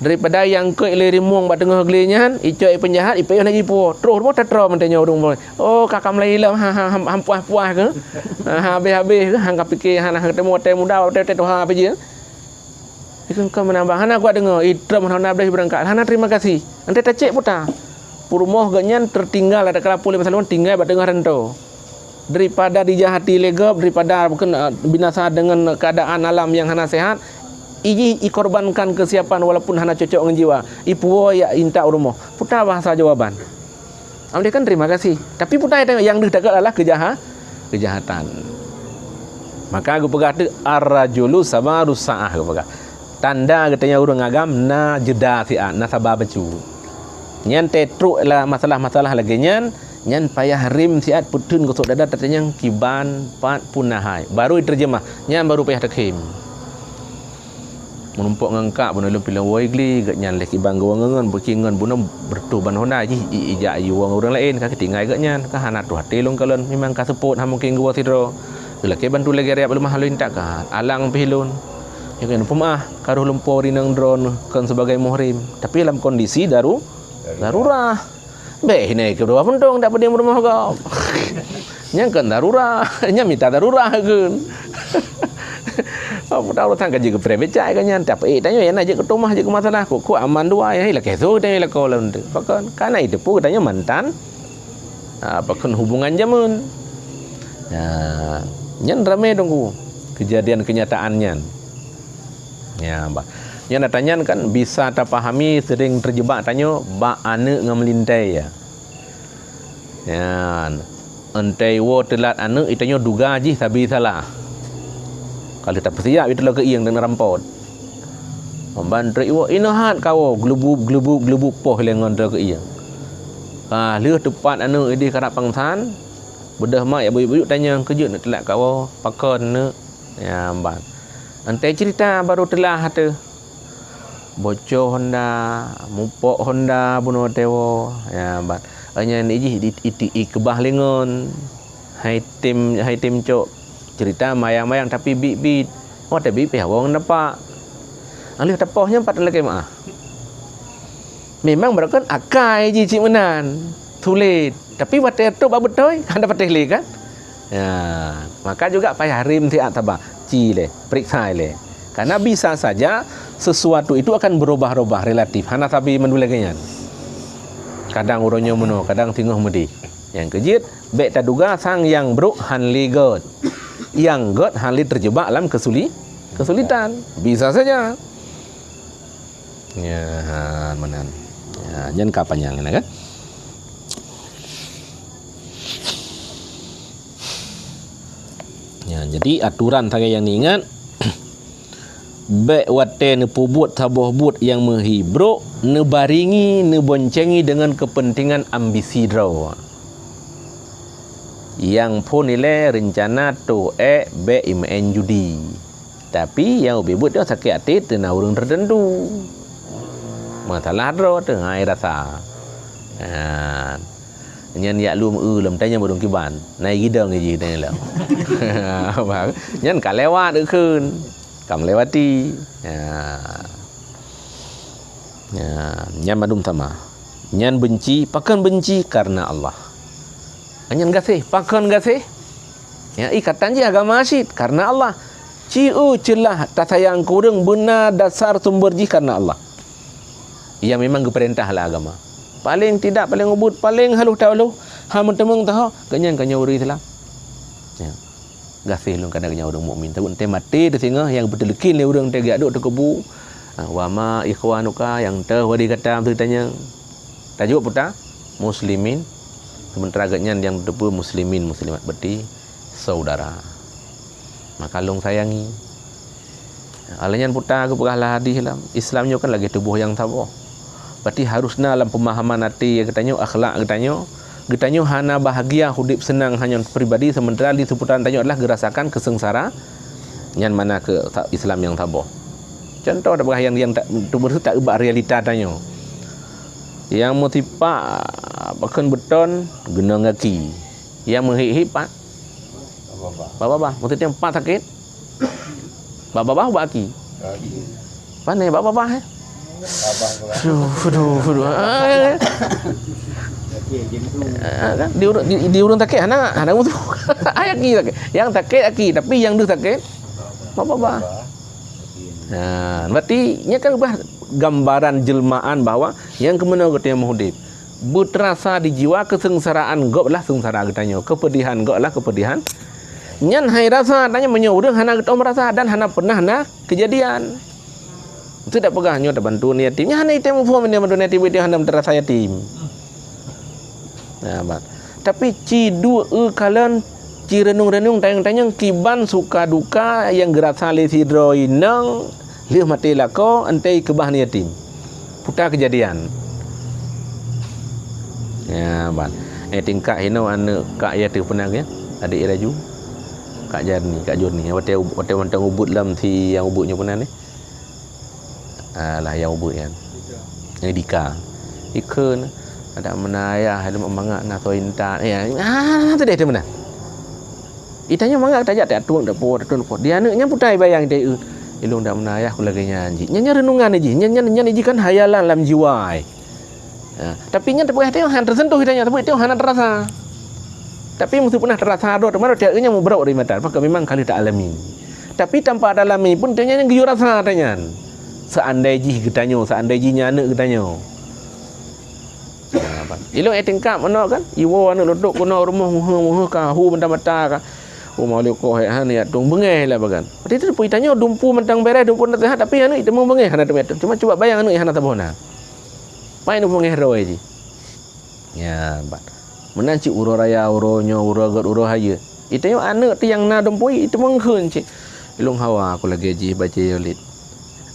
Daripada nyang keu ilée rimueng bak teungoh glé nyan, icok i peunjahat, ipayoh lagée ipuwoe. Troh rumoh tatroe mantong nyoe ureuëng boh. Oh, ka ka meulayeue lom, ha, ha, ham, ham puah-puah keuh. Ha, ha, habéh-habéh keuh, han ka pike, hana, hana teumé watée muda, watée, watée tuha pih jih. Ikeu keu meunambah, hana kuat deungoe, itrem hana beurangkat, hana terima kasih. Entée tacek puta. Peurumoh geuh nyan tertinggal, ada kala puléh masa lôn tinggai bak teungoh rantau. Daripada dijahati lé gob, daripada, mungkin, eh, binasa dengan keadaan alam yang hana sehat, ijih ikorbankan kesiapan walaupun hana cocok ngon jiwa. Ipuwoe ijak intat u rumoh. Puta bahasa jawaban. Amdeh kan terima kasih. Tapi puta nyang deuh takot adalah kejaha-, kejahatan. Maka geupeugah teuk ar-rajulu samarus sa'ah geupeugah. Tanda geutanyoe ureuëng agam na jeda siat, na saba bacut. Nyan teuh trok lah masalah-masalah lagée nyan, nyan payah rem siat peuteun gosok dada tatanyong kiban pat pun na hai. Baru iteurjeumah, nyan baru payah takhém. Meurumpok ngon kak bunoe lôn pileng woe gli, geuh nyan leh kiban geuwoe ngon, ngon, beuki ngon bunoe beureutoh ban honda jih, i, ijak i woe ngon ureuëng laén, ka geutinggai geuh nyan, ka hana troh até lôn kalon, memang ka seupôt, han mungken geuwoe sidroe. Lakée bantu lagée riab leumah lôn intat ka, alang pih lôn. Nyan kan peumeu'ah, ka roh lumpoe rinong droeneuh kon sebagai muhrim, tapi lam kondisi daru-, darurat. Bék hinoe keudua puntông dak peudeueng rumoh gob. Nyan kon darurat, nyan mita darurat kon. Apa tahu sang ka jeuet keu private cai ka nyan, tapi eh tanyoe nyang na jeuet keu tumah jeuet keu masalah, kok-kok aman dua, ya lakée su tanyoe lakoe lom tu. Pakon? Kana itu pun tanyoe mantan, ah, pakon hubungan jameun. Nah, nyan ramé teungku kejadian kenyataan nyan. Ya, bah. Nyan ata nyan kan bisa tapahami sering terjebak tanyoe bak aneuk ngon meulintée ya. Nyan, entée woe teulat aneuk, itanyoe duga jih sabe salah. Ka lheueh tapeusiap, itulak keu ieng dan rampot. Ban trok iwoe, inoe hat kawoe, gleubub, gleubub, gleubub poh lé ngon trok keu ieng. Ka lheueh teupat aneuk ideh karab pangsan, beudôh mak yak buyuk-buyuk tanyong, "Keujeuet neuk teulat kawoe, pakon neuk?" Ya, ban. Entée cerita baru teulah ateueh. Boco honda, mupok honda bunoe tewo. Ya, ban. Nyan ijih di, di, di, ikeubah lé ngon. Hai tem, hai tem cok. Cerita mayang-mayang tapi bit-bit. Watée bit pih awong dapak. Aleuh tapoh nyan pat lakée meu'ah. Memang beureukan akai jih cit meunan. Sulet. Tapi watée trok bak beutôi, hana patéh lé kan? Ya, maka juga payah rem siat saba. Ci lé, periksa lé. Karena bisa saja sesuatu itu akan berubah-ubah relatif. Hana sabe mandum lagée nyan. Kadang uroe nyoe meunoe, kadang singoh meudeh. Nyang keujeuet, bék taduga sang nyang brok han lé gét. Nyang gét han lé terjebak lam kesuli-, kesulitan. Bisa saja. Ya, ha, meunan. Ya, nyan ka panyang nyan kan. Ya, jadi aturan sagai nyang niingat, bék watée neupeubuet saboh buet nyang meuhi brok, neubaringi, neuboncengi deungon keupeuntengan ambisi droe. Nyang phon ilée reuncana toh ék bék imeu'en judi. Tapi nyang ubit buet nyoe sakét até teuna ureuëng teuteuntu. Masalah droe teuh hai rasa. Ha. Nyan yak lom eu lom tanyong ureuëng kiban. Nai gidong jih tanyong lom. Bang, nyan ka lewat eukheun. Ka melewati. Ha. Ya, nyan mandum sama. Nyan benci, pakon benci karena Allah. Nyan gaséh, pakon gaséh? Ya, ikatan jih agama cit karena Allah. Ci eu ceulah tasayang keu ureuëng beuna dasar sumber jih karena Allah. Ia memang geupeurintah lé agama. Paling tidak, paling ubit, paling halôh tahalôh, ha meuteumeung taho, keu nyan keu nyoe ureuëng Islam. Ya. Gaséh lôn kana geunyang ureuëng mukmin. Tapi entée maté teusingoh nyang beuteuleukén lé ureuëng entée geujak duek teukubu. Ah, wa ma ikhwanuka nyang teuh wadi gata beutanyong. Tajok puta muslimin. Sementara geuhnyan nyang teupeue muslimin muslimat berarti saudara. Maka lôn sayangi. Alah nyan puta geupeugah lam hadis lam Islam nyoe kan lagée tuboh nyang saboh. Berarti harus na lam pemahaman até geutanyoe, akhlak geutanyoe. Geutanyoe hana bahagia udeb seunang hanya pribadi, sementara di seputaran tanyoe adalah geurasakan kesengsara. Nyan mana keu sa-, Islam nyang saboh. Contoh dah peugah nyang, nyang tak, tu beureusu tak ubak realita tanyoe. Nyang meusipak pakon beton geunong gaki. Nyang meuhit-hit pat babah. Babah. Maksudnya empat sakit. Babah, babah, baki. Pandai babah, babah, eh. Aduh, aduh, aduh. Ah, eh. Ah, kan? Di ureuëng, di, di ureuëng sakit hana, hana mutu. Ai aki sakit. Nyang sakit aki, tapi nyang deuh sakit babah, babah. Nah, berarti nya kan ubah gambaran jelmaan bahwa nyang keumeunang geutanyoe meuhudeb. Beuteurasa di jiwa keuseungsaraan gob lah seungsara geutanyoe, keupeudihan gob lah keupeudihan. Nyan hai rasa tanyoe meunyoe ureuëng hana geutanyoe meurasa dan hana peunah na keujadian. Untuk dak peugah nyoe tabantu ni yatim. Nyan hana item muphom ni bantu ni yatim, itu hana meurasa yatim. Nah, ban. Tapi ci duek eu kalon ci renung-renung tanyong-tanyong kiban suka duka nyang geurasa lé sidroe inong lheueh maté lakoe entée keubah ni yatim. Puta keujadian. Ya, ban. Eh, tingkat hinoe aneuk kak ya teuh peunang ya. Adik Iraju. Kak Jarni, Kak Joni. Watée, watée mantong ubut lam si nyang ubut nyoe peunang ni. Alah, nyang ubut nyan. Nyang Dika. Ikheun. Ada meunan ayah, ada mangat na soe intat. Ya, ah, tu deh tu meunan. Ih, tanyoe mangat tajak, tajak tueng, tapo, tapo, tapo. Di aneuk nyan putai bayang, "Ilôn dak meunayah ku lagèe nyan jih." Nyan, nyan reunungan jih. Nyan, nyan, nyan jih kan hayalan lam jiwa, eh. Ha, tapi nyan tapeugah tanyoe hana teuseuntuh tanyoe, tapi tanyoe hana teurasa. Tapi meuseu peunah teurasa droe teuma, tanyoe nyan mubrok dari mata, maka memang ka lheueh ta alami. Tapi tanpa ta alami pun tanyoe nyan geuyue rasa tanyoe nyan. Seandai jih geutanyoe, seandai jih nyan aneuk geutanyoe. Ilôn eh tingkap meunoe kan, iwoe aneuk lôn trok keunoe rumoh meuheuh-meuheuh ka hu mata-mata ka. Oh, mau leukoh eh, han ya tung beungèh lah bagan. Berarti tu pun tanyoe dumpu mantong bèrèh, dumpu na seuhat, tapi aneuk itu beungèh hana teumè. Cuma cuba bayang aneuk hana saboh na. Pai dumpu beungèh roe jih. Ya, bat. Meunan cit uroe raya, uroe nyoe, uroe gèt, uroe hayeue. Itu nyoe aneuk tu nyang na dumpu, itu meungkheun cit. Ilôn hawa aku lagèe jih bacé Yolid.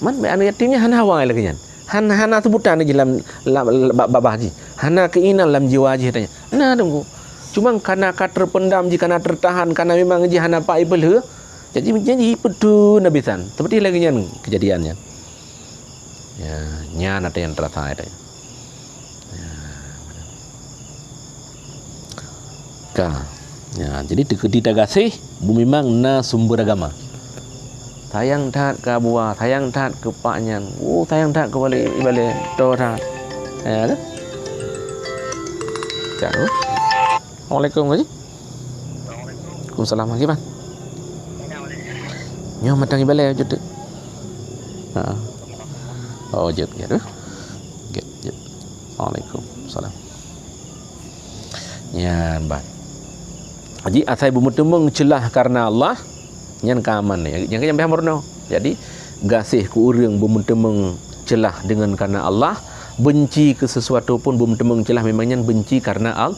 Man, bak aneuk yatim nyan hana hawa lagèe nyan. Hana, hana seubutan jih lam, lam, lam babah jih. Hana keinginan lam jiwa jih tanyoe. Na teungku. Cuma kana ka terpendam jih, kana tertahan, kana memang jih hana pat ipeulheueh. Jadi, jadi ipeuteu nabisan. Seperti lagèe nyan kejadiannya. Ya, nyan ata nyang terasa ata. Ya. Ka. Ya, jadi teukeudi tagaséh, bu memang na sumber agama. Sayang that keu Abua, sayang that keu pak nyan. Oh, sayang that keu balè, balè. Toh that. Ya, kan? Ka, oh. Assalamualaikum, Haji. Waalaikumsalam, Haji, Bang. Nyoe mantong ibalè jeuet. Ha. Oh, jeuet, jeuet, eh. Jeuet, jeuet. Waalaikum salam. Nyan, Bang. Haji, asai beumeuteumong ceulah karena Allah, nyan ka aman. Nyan, nyan ka nyang payah meurunoe. Jadi, gaséh keu ureueng beumeuteumong ceulah deungon karena Allah, benci keu sesuatu pun beumeuteumong ceulah memang nyan benci karena Al-,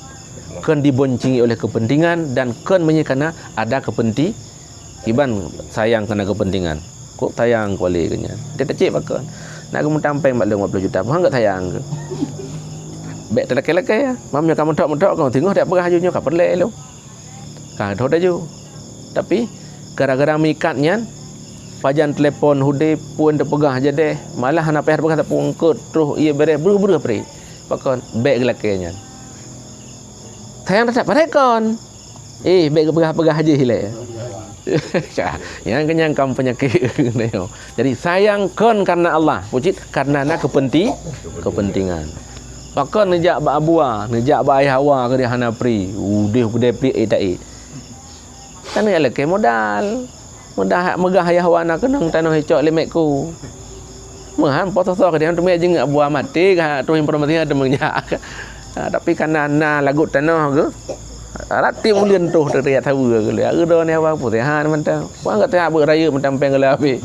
kon diboncingi oleh kepentingan dan kon meunyoe kana ada kepenti-, kiban sayang kana kepentingan. Kok sayang keu lé keu nyan? Dia tacek pakon. Nak geumutang péng bak lôn lima puluh juta, bukan gak sayang ke? Bèk teulakèe-lakèe ya. Mam nyoe ka meuthok-meuthok kong, singoh dak peugah aju nyoe ka peureulèe lôn. Ka thot aju. Tapi gara-gara meuikat nyan, pajan telepon hudép, pun teupeugah jadeh, malah hana payah teupeugah, tapeuengkot troh ié bèrèh breuh-breuh pri. Pakon bèk geulakèe nyan. Sayang that padahai kon. Eh, bèk geupeugah-peugah jih lé. Nyan kenyang kam peunyakét. Jadi sayang kon karena Allah, pucit karena na keupenti-, kepentingan. Pakon neujak bak Abua, neujak bak Ayah Hawa keudeh hana pri, udeh keudeh pri eh taék. Kan neujak lakèe modal. Mudah meugah Ayah Hawa na keunong tanoh icok lé mèk ku. Meuhan po soe-soe keudeh teumèk jingeuk Abua maté ka troh informasi teumèk jak. Ha, tapi kana na lagot tanoh geuh. Rati muleuen troh teuria saweue geuleuh. Aeu droe ni Abua putéhan mantong. Wah gata beu rayeuk mantong péng geuleuh habéh.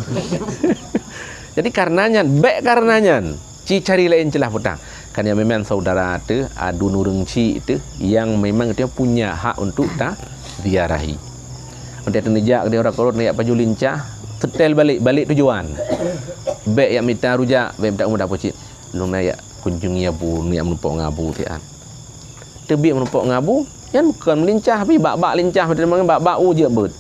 Jadi karena nyan, bèk karena nyan. Ci cari laén ceulah peutang. Kan nyang memang saudara teuh, aduen ureueng chik teuh, nyang memang teuh punya hak untuk ta ziarahi. Meuntang teuneujak keudeh uroe keurot neujak pajoh lincah, seutèl balek, balek tujuan. Bèk jak mita rujak, bèk mita umu dapur cit. Lôn neujak kunjungi abu, neujak meurumpok ngon abu tian. Teubiet meurumpok ngon abu, nyan bukon meulincah pih, bak-bak lincah, bak-bak u jeuet beuet.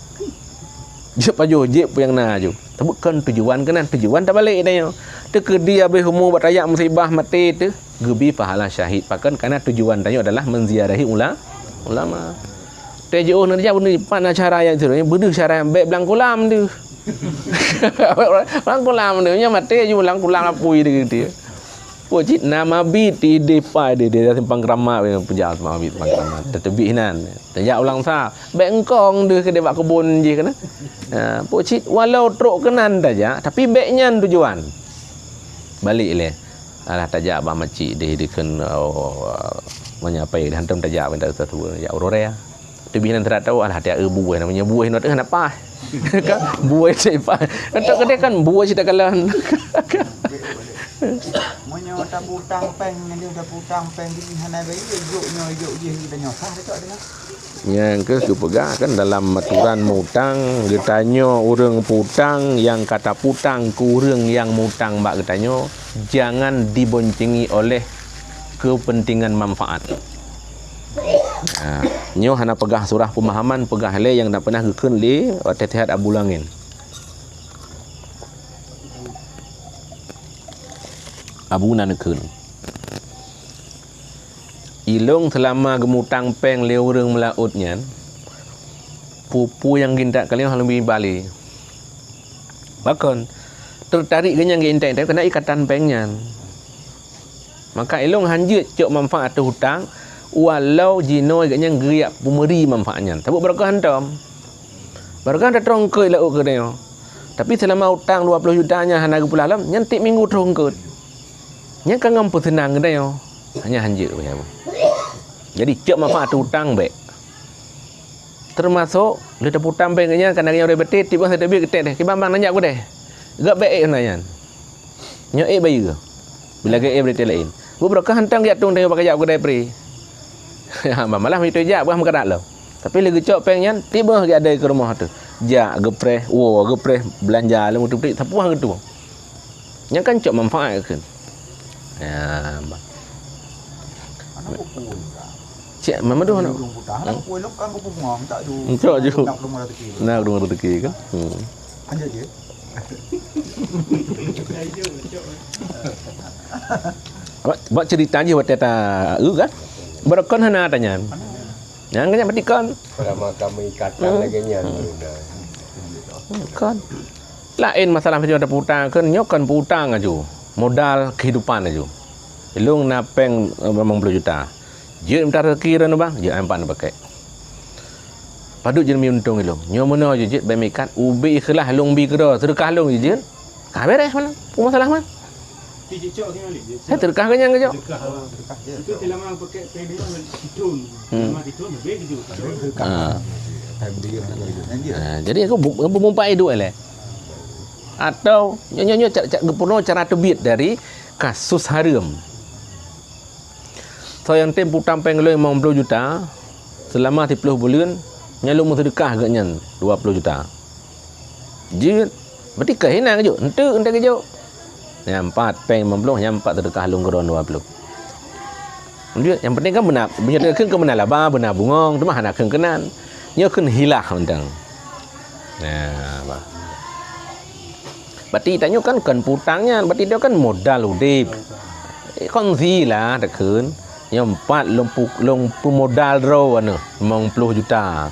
Jeuet pajoh, jeuet peue nyang na aju. Tapi kon tujuan keunan, tujuan tabalek tanyoe. Teukeudi abéh umu bak tajak musibah maté teuh, geubi pahala syahid. Pakon kana tujuan tanyoe adalah menziarahi ula-, ulama. Teuh jiôh neujak beuneuh, pat na cara nyang seureueng, beudeuh cara nyang bèk blang kolam teuh. Blang kolam teuh, nyan maté ju blang kolam apui teuh. Pue cit na mabit idéh pai deh, di simpang Keramat, peujak mabit simpang Keramat. Teuteubiet hinan. Teujak ulang sa, bèk engkong deuh keudeh bak keubon jih keunan. Ha, pue cit walau trok keunan tajak, tapi bèk nyan tujuan. Balek lé. Alah tajak bak macik deh dikheun, oh, meunyoe pai hantom tajak minta sesuatu, jak uroe raya. Teubiet nan teurak tahu, alah, tiap buet namanya buet nyoe teuh hana paih. Kan buet cit paih. Kan tak kedai kan buet cit takalon. Meunyoe taputang péng, nyoe taputang péng di hana bayi, juk nyoe, juk jih, kita nyoe sah dekat dengan. Nyang keuh geupeugah kan dalam aturan mutang, geutanyoe ureueng putang nyang ka taputang keu ureueng nyang mutang bak geutanyoe, jangan diboncengi oleh kepentingan manfaat. Ha, nyoe hana peugah surah peumahaman, peugah lé nyang na peunah geukheun lé watèe sihat Abu Langén. Abu na neukheun. Ilôn seulama geumutang péng lé ureueng meulaôt nyan, Peue-peue nyang geuintat kalian hana lôn bri bale. Pakon? Teutarek geuh nyang geuintat-intat keunan ikatan péng nyan. Maka ilôn hanjeuet cok manfaat ateueh utang, walau jinoe geuh nyang geujak peumeuri manfaat nyan. Sabab barokah hantom. Barokah hantom troh eungkôt laôt keunoe. Tapi seulama utang dua ploh juta nyan hana geupeulalam, nyan tiep minggu troh eungkôt. Nyan ka ngon peuseunang keunoe. Hanya hanjeuet weh. Jadi cok manfaat ateueh utang bék. Teumasok lheueh taputang péng geuh nyan, kana geuh nyan uroe beutôi, tiep bang sate biet geutek deh. Kiban bang neujak keudeh. Gak bék ék hana nyan. Nyoe ék bayeue. Bila geuék beureuti laén. Beubroe ka hantom geujak tueng teuh bak geujak keudè pri. Hamba malah meuitô jak bah meukarat lom. Tapi lé geucok péng nyan, tiboh geuadai keu rumoh teuh. Jak geupreh, woe geupreh, beulanja lom teuh pri, sapeue geutueng. Nyan kan cok manfaat keu. Ya, bah. Anak kuku juga. Cek, memang tu anak. Ujung putah, anak kuku lom kan kuku bunga, minta ju. Minta ju. Nak rumah rezeki. Nak rumah rezeki kan? Hmm. Lanjut je. Bak, bak cerita je watèe ta eu kan. Barokon hana ata nyan. Nyan kan nyan berarti kon. Kalau makam ikatan lagi nyan. Kon. Laén masalah macam ada putang kan, nyoe kon putang aju. Modal kehidupan aju. Ilung na péng, eh, limong ploh juta. Jeuet mita rezeki droeneuh bang, jeuet ampat neupakèk. Padub jeuet mi untông ilông. Nyoe meunoe jeuet, jeuet bèk meuikat, ubé ikhlas lông bi keudroe, seudeukah lông jeuet. Ka bèrèh meunan, peue masalah man? Hai seudeukah keu nyang geujok. Hmm. Ah. Ah, jadi aku bu-, aku bumpai duek lé. Atau nyoe, nyoe, nyoe ca-, ca-, geupunoe cara teubiet dari kasus hareuem. Soe nyang tem putang péng lôn limong ploh juta, seulama siplôh buleuen, nyan lôn meuseudeukah geuh nyan dua ploh juta. Jeuet, berarti keu hinan geujok, enteuk, enteuk geujok. Nyang pat péng limong ploh, nyang pat seudeukah lôn keudroe dua ploh. Jeuet, nyang penting kan beuna, meunyoe kheun keu beuna laba, beuna bungong, teuma hana kheun keunan. Nyoe kheun hilah mantong. Nah, bah. Berarti tanyoe kan, kon putang nyan, berarti dia kan modal udép. Eh, kon silah takheun. Nyang pat lông pu-, lông peumodal droe aneuk limong ploh juta.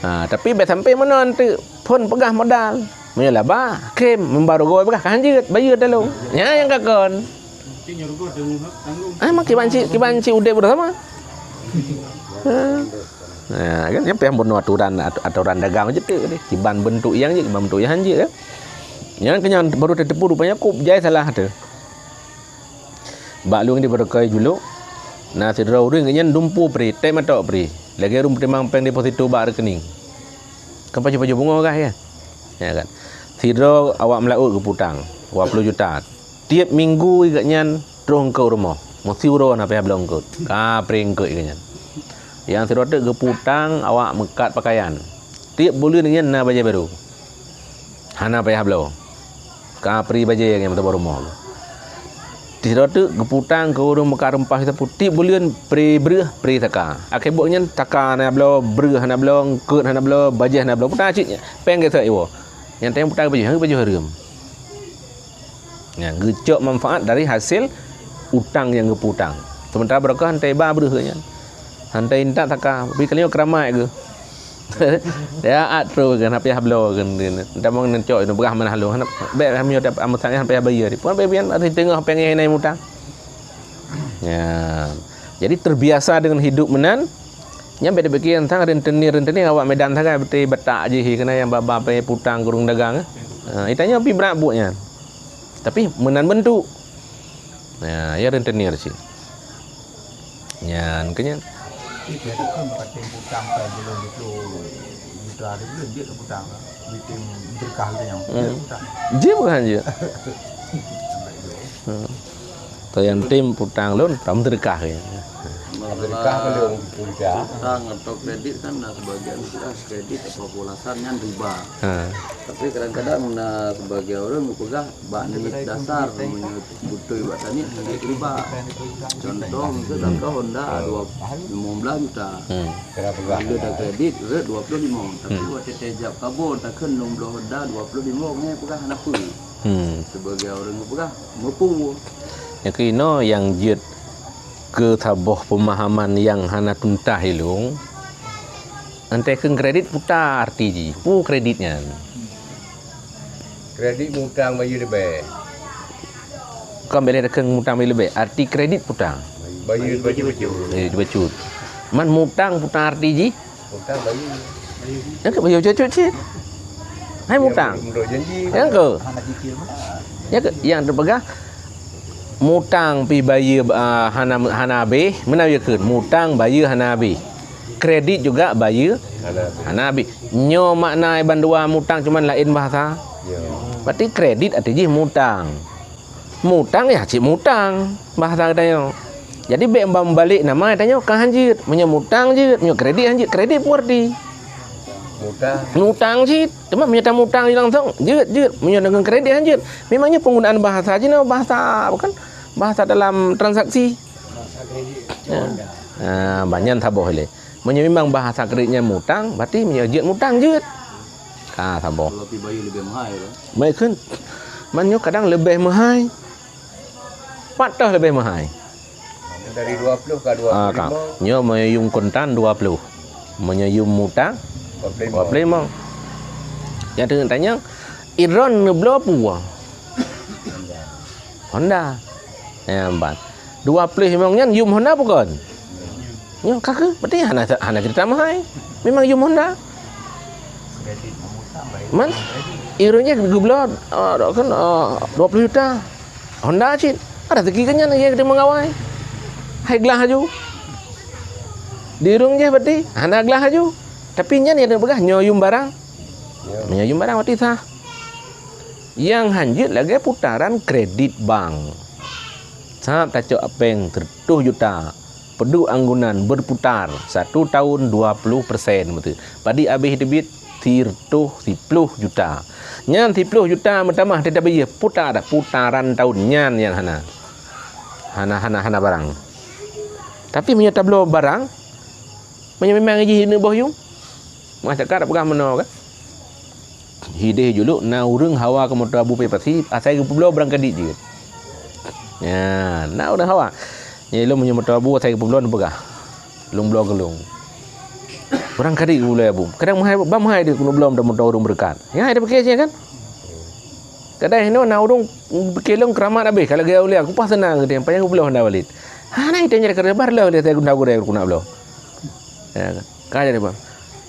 Ha, tapi bèk sampai meunan teuk phon peugah modal. Meunyoe laba, khem, membaru goe peugah ka hanjeuet, bayeue teuh lông. Nyan nyang ka kon. Ah, mak kiban cit, kiban cit udép bersama. Ha. Nah, kan nyang payah bunoe aturan, at-, aturan dagang jeuet teuh deh. Kiban bentuk nyang jeuet, kiban bentuk nyang han jeuet kan. Nyan keu nyan baru tateupeue rupanya kôb jai salah teuh. Bak lôn di Beureukoi Juluk, na sidroe ureueng nyan dumpeue pri, tém matok pri. Lagèe ureueng peutimang péng deposito bak rekening. Kan pajoh-pajoh bungoh gah ya. Ya kan. Sidroe awak meulaôt geuputang dua puluh juta. Tiep minggu gobnyan troh eungkôt rumoh, meusiuroe hana payah bloe eungkôt, ka pri eungkôt gobnyan. Nyang sidroe teuk geuputang awak meukat peukayan, tiep buleuen gobnyan na bajèe barô, hana payah bloe, ka pri bajèe gobnyan meusaboh rumoh. Sidroe teuk geuputang keu ureueng meukat reumpah sapeue, tiep buleuen pri breueh, pri saka. Akhé buet nyan saka hana bloe, breueh hana bloe, eungkôt hana bloe, bajèe hana bloe, putang cit nyan, péng geuh sot iwoe. Nyang teuh putang bajèe, pajoh hareuem. Nyan geucok manfaat dari hasil utang nyang geuputang. Sementara barokah hana iba breueh nyan. Hana intat saka, tapi kali nyoe keuramat geuh. Ya, at troh kan, hana payah bloe kan. Entah mong neucok, neupeugah manah lôn. Hana, bèk, hana, hana payah bayeue. Puan bèk pian, ada teungoh péng nyan mutang. Ya. Jadi terbiasa dengan hidup meunan, nyan bèk tapikir teuntang rentenir-rentenir awak Medan sagai, beutôi Batak jih keunan nyang ba-ba putang keu ureueng dagang. Ha, geutanyoe pih brat buet nyan. Tapi meunan bentuk. Nah, ya rentenir cit. Nyan keu nyan. Ih, dia tu kan pakai putang, pakai bulan itu, juta hari bulan dia tu putang. Bikin berkah dia yang Hmm. putang. Jeuet bukan jeuet. Sampai dia. Hmm. Atau nyang tem putang lôn, tam sedekah ya. Sedekah ke lôn putang? Utang atau kredit kan, nah, sebagian sudah kredit apa pulasan nyan riba. Ha. Tapi kadang-kadang na sebagian orang geupeugah bak niet dasar, meunyoe beutôi bak taniet hana riba. Contoh, miseu contoh Honda dua, limong blaih juta. Hmm. Lalu dah kredit rot dua puluh lima, tapi Hmm. watèe tajak kabo takheun limong blaih Honda dua puluh lima, nyan peugah hana peue. Hmm. Sebagai orang geupeugah, meupue. Nyang keunoe nyang jeuet keu saboh peumahaman nyang hana tuntas ilung, Entée kheun kredit puta arti jih. Peue kredit nyan? Kredit mutang bayeue leubeh. Kon bèk lé takheun mutang bayeue leubeh. Arti kredit puta. Bayeue bacut-bacut. Bayeue bacut. Man mutang puta arti jih? Mutang bayeue. Nyang keuh bayeue bacut cit. Hai mutang. Meunurot janji. Nyang keuh. Nyang keuh, nyang teupeugah mutang pih bayeue, ah, hana, hana habéh, meunan jih kheun, mutang bayeue hana habéh. Kredit juga bayeue hana habéh. Nyoe makna bandua mutang, cuman laén bahasa. Ya. Berarti kredit arti jih mutang. Mutang ya cit mutang, bahasa geutanyoe. Jadi bèk meubalek nama geutanyoe, ka hanjeuet. Meunyoe mutang jeuet, meunyoe kredit hanjeuet, kredit peue arti? Mutang. Mutang cit. Teuma meunyoe tamutang langsong, jeuet, jeuet. Meunyoe deungon kredit hanjeuet. Memang nyoe penggunaan bahasa jinoe, bahasa apa kan? Bahasa dalam transaksi. Ya. Ah, banyak saboh lé. Meunyoe memang bahasa kredit nyan mutang, berarti meunyoe jeuet mutang jeuet. Ka saboh. Kalau pi bayeue leubeh meuhai lah. Baik kan? Man nyoe kadang leubeh meuhai. Pat toh leubeh meuhai? Dari dua puluh ka dua puluh lima. Ah, ka. Nyoe meunyoe yum kontan dua puluh. Meunyoe yum mutang dua puluh lima. Dua puluh lima. Nyang teungoh tanyong, Idron neubloe peue? Honda. Ya, ban. Dua puluh limong nyan yum Honda bukan? Nyoe ka keuh, berarti hana, hana cerita meuhai. Memang yum Honda. Man, Idron nyan geubloe, ah, kan, ah, dua puluh juta. Honda cit. Ada rezeki keu nyan, ya, kita mengawai. Hai gelah aju. Di Idron je berarti, hana gelah aju. Tapi nyan yang peugah, nyoe yum barang. Ya. Nyoe yum barang berarti sah. Nyang hanjeuet lagèe putaran kredit bank. Sab tacok péng seratus juta, peuduek anggunan berputar, satu tahun dua puluh persen beutôi. Padit abéh teubiet seratus siploh juta. Nyan siploh juta meutamah teutabiyeh putar, putaran tahun nyan nyang hana. Hana, hana, hana barang. Tapi meunyoe tabloe barang, meunyoe memang jih neuboh yum, masyarakat peugah meunoe kan. Hideh juluk na ureueng hawa keu moto Abu Pepasi, asai geupeubloe barang kredit jeuet. Ya, na ureueng hawa. Nyan lôn meunyoe moto Abu asai geupeubloe neupeugah, "Lôn bloe keu lôn." Barang kredit geupeubloe Abu. Kadang meuhai, bah meuhai deh keuneuk bloe moto ureueng beureukat. Ya, ada pikir je kan? Kadang inoe na ureueng pikir lôn keuramat habéh, kalau gaya ulia, kupah seunang geutanyoe, payah geupeubloe Honda Walid. Hana ite nyang keureubeuen lôn deh, saya guna gurée guna bloe. Ya kan? Ka jadi, Bang.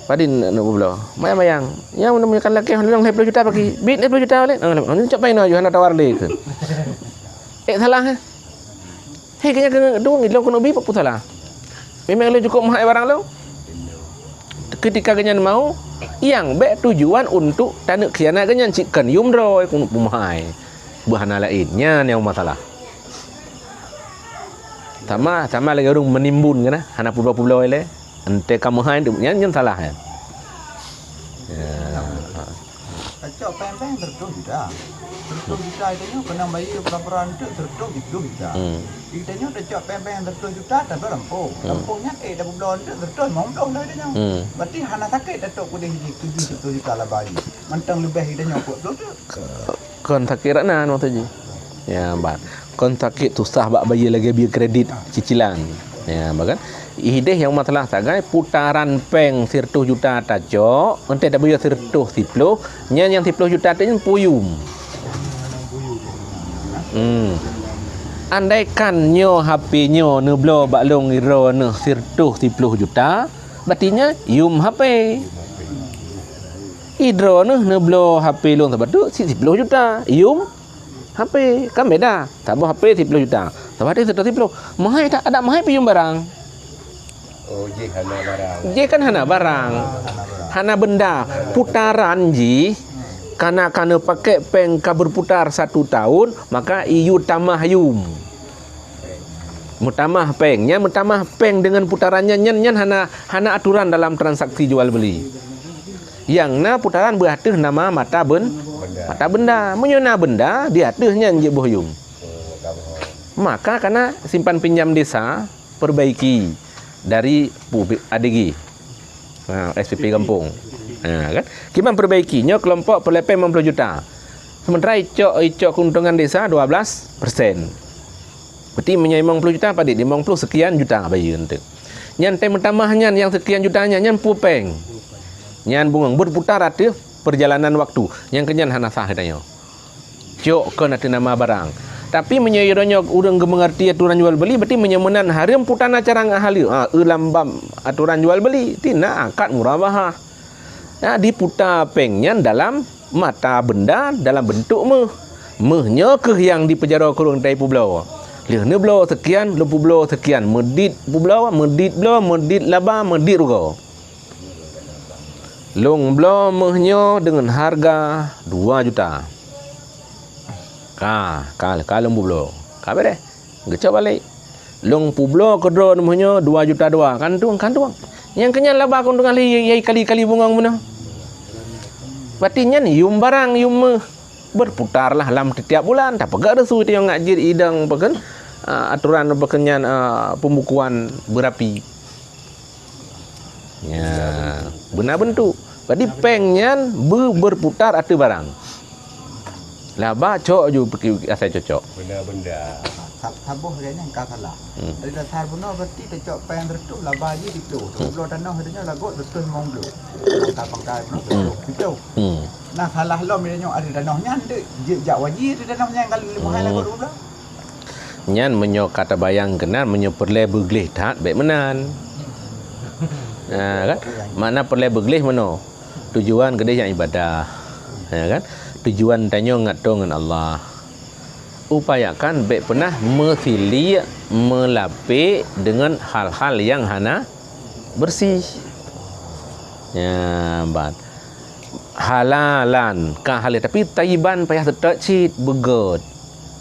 Padin nak, nak beubloe. Mayang-mayang. Nyang meunyoe kan lakée lhèe ploh juta paki. Bit lhèe ploh juta lé. Ah, ni cok pai na, Yohana tawar lé ke. Eh, salah, eh? Hei, kayaknya kena dong, ilong kena bi, apa salah? Memang ilong cukup mahal barang lo. Ketika ganyan mau, yang baik tujuan untuk taneuk khianat ganyan cik kan yum droe, kena pemahai. Buhana lain. Nyan yang masalah. Sama, sama lagèe ureueng menimbun kan, hana publoe-publoe lé. Ente ka meuhai tu, nyan, nyan salah nyan. Ya. Tacok péng-péng seratus juta. Seratus juta itu nyoe kena bayar pura-pura untuk seratus tujuh puluh juta. Hmm. Di kita nyoe tacok péng-péng seratus juta, tapi lampung. Hmm. Lampung nyan, eh, dah publoe untuk seratus lima puluh dah kita nyoe. Hmm. Berarti hana sakit Datuk kudeh ji, tujuh puluh juta laba ji. Mantong lebih kita nyoe puluh tu. Kon sakét rot nan maksud jih. Ya, ban. Kon sakét susah bak bayeue lagèe bayeue kredit cicilan. Ya, bah kan? Ideh nyang masalah sagai putaran péng seratus juta tacok, entah tabayeue seratus siploh, nyan nyang siploh juta tu nyan puyum. Hmm. Andaikan nyoe H P nyoe neubloe bak lôn droeneuh seratus siploh juta, berarti nyan yum H P. Idroeneuh neubloe H P lôn saboh teuk siploh juta, yum H P, kan beda. Saboh H P siploh juta, saboh H P seratus siploh. Meuhai tak? Adak meuhai pih yum barang. Oh, jih hana barang. Jih kan hana barang. Hana benda. Putaran jih, kana ka neupaké péng ka berputar satu tahun, maka iyue tamah yum. Meutamah péng. Nyan meutamah péng deungon putaran nyan, nyan, nyan hana, hana aturan dalam transaksi jual beli. Nyang na putaran beuateueh nama mata ben-, mata benda. Meunyoe na benda, di ateueh nyan jeuet boh yum. Maka kana simpan pinjam desa perbaiki dari pu-, A D G. Ha, S P P gampông. Ha, kan? Kiban perbaiki, nyoe kelompok peuleupée limong ploh juta. Sementara icok, icok keuntungan desa dua belas persen. Berarti meunyoe limong ploh juta, padit limong ploh sekian juta bayeue enteuk. Nyan teuh meutamah nyan, nyang sekian juta nyan, nyan peue péng? Nyan bungöng berputar ateueh perjalanan waktu. Nyang keunyan hana sah geutanyoe. Cok kon ateueh nama barang. Tapi meunyoe uroe nyoe ureuëng geumeungerti aturan jual beli, berarti meunyoe meunan hareuem putar na cara ngon haleue. Ha, eu lam bab aturan jual beli, tina akad murabahah. Ya, diputar péng nyan dalam mata benda dalam bentuk meuh. Meuh nyoe kheueh nyang dipeujaroe keu ureuëng tai peubloe. Lheueh neubloe seukian, lheueh peubloe seukian, meudit peubloe, meudit bloe, meudit laba, meudit rugoe. Lôn bloe meuh nyoe deungon hareuga dua juta. Ka, ka, ka lôn peubloe. Ka beureh. Geucok balek. Lôn peubloe keudroe meuh nyoe dua juta dua. Kan tueng, kan tueng. Nyang keunyan laba keuntungan lé yai kali-kali bungöng meunoe. Berarti nyan yum barang, yum meuh. Berputarlah lam setiap bulan. Tapeugah reusui tanyoe ngat jeuet idong peukön, ah, aturan peukön nyan, ah, pembukuan berapi. Ya, beuna bentuk. Jadi péng nyan beu berputar ateueh barang. Laba cok ju peuki asai cocok. Benda-benda. Sa-, saboh dia nyan ka salah. Hmm. Dari dasar bunoe berarti tacok péng seratus, laba jih siploh. Hmm. Siploh tanoh dia nyan lagot seratus lima puluh. Pangkai-pangkai bunoe seratus, siploh. Hmm. Nah, salah lom dia nyoe ada tanoh nyan dek jeuet jak wajib ada tanoh nyan kalau lima hari lagot dua belas. Nyan meunyoe ka tabayang keunan, meunyoe peureulée beugleh that, bék meunan. Ha, kan? Makna peureulée beugleh meunoe. Tujuan keudeh nyang ibadah. Ya, kan? Tujuan tanyoe ngat toe ngon Allah. Upayakan bék peunah meusiliek, meulapek deungon hal-hal nyang hana beureuséh. Ya, ban. Halalan, ka halal, tapi thayyiban payah seutôt cit, beugöt.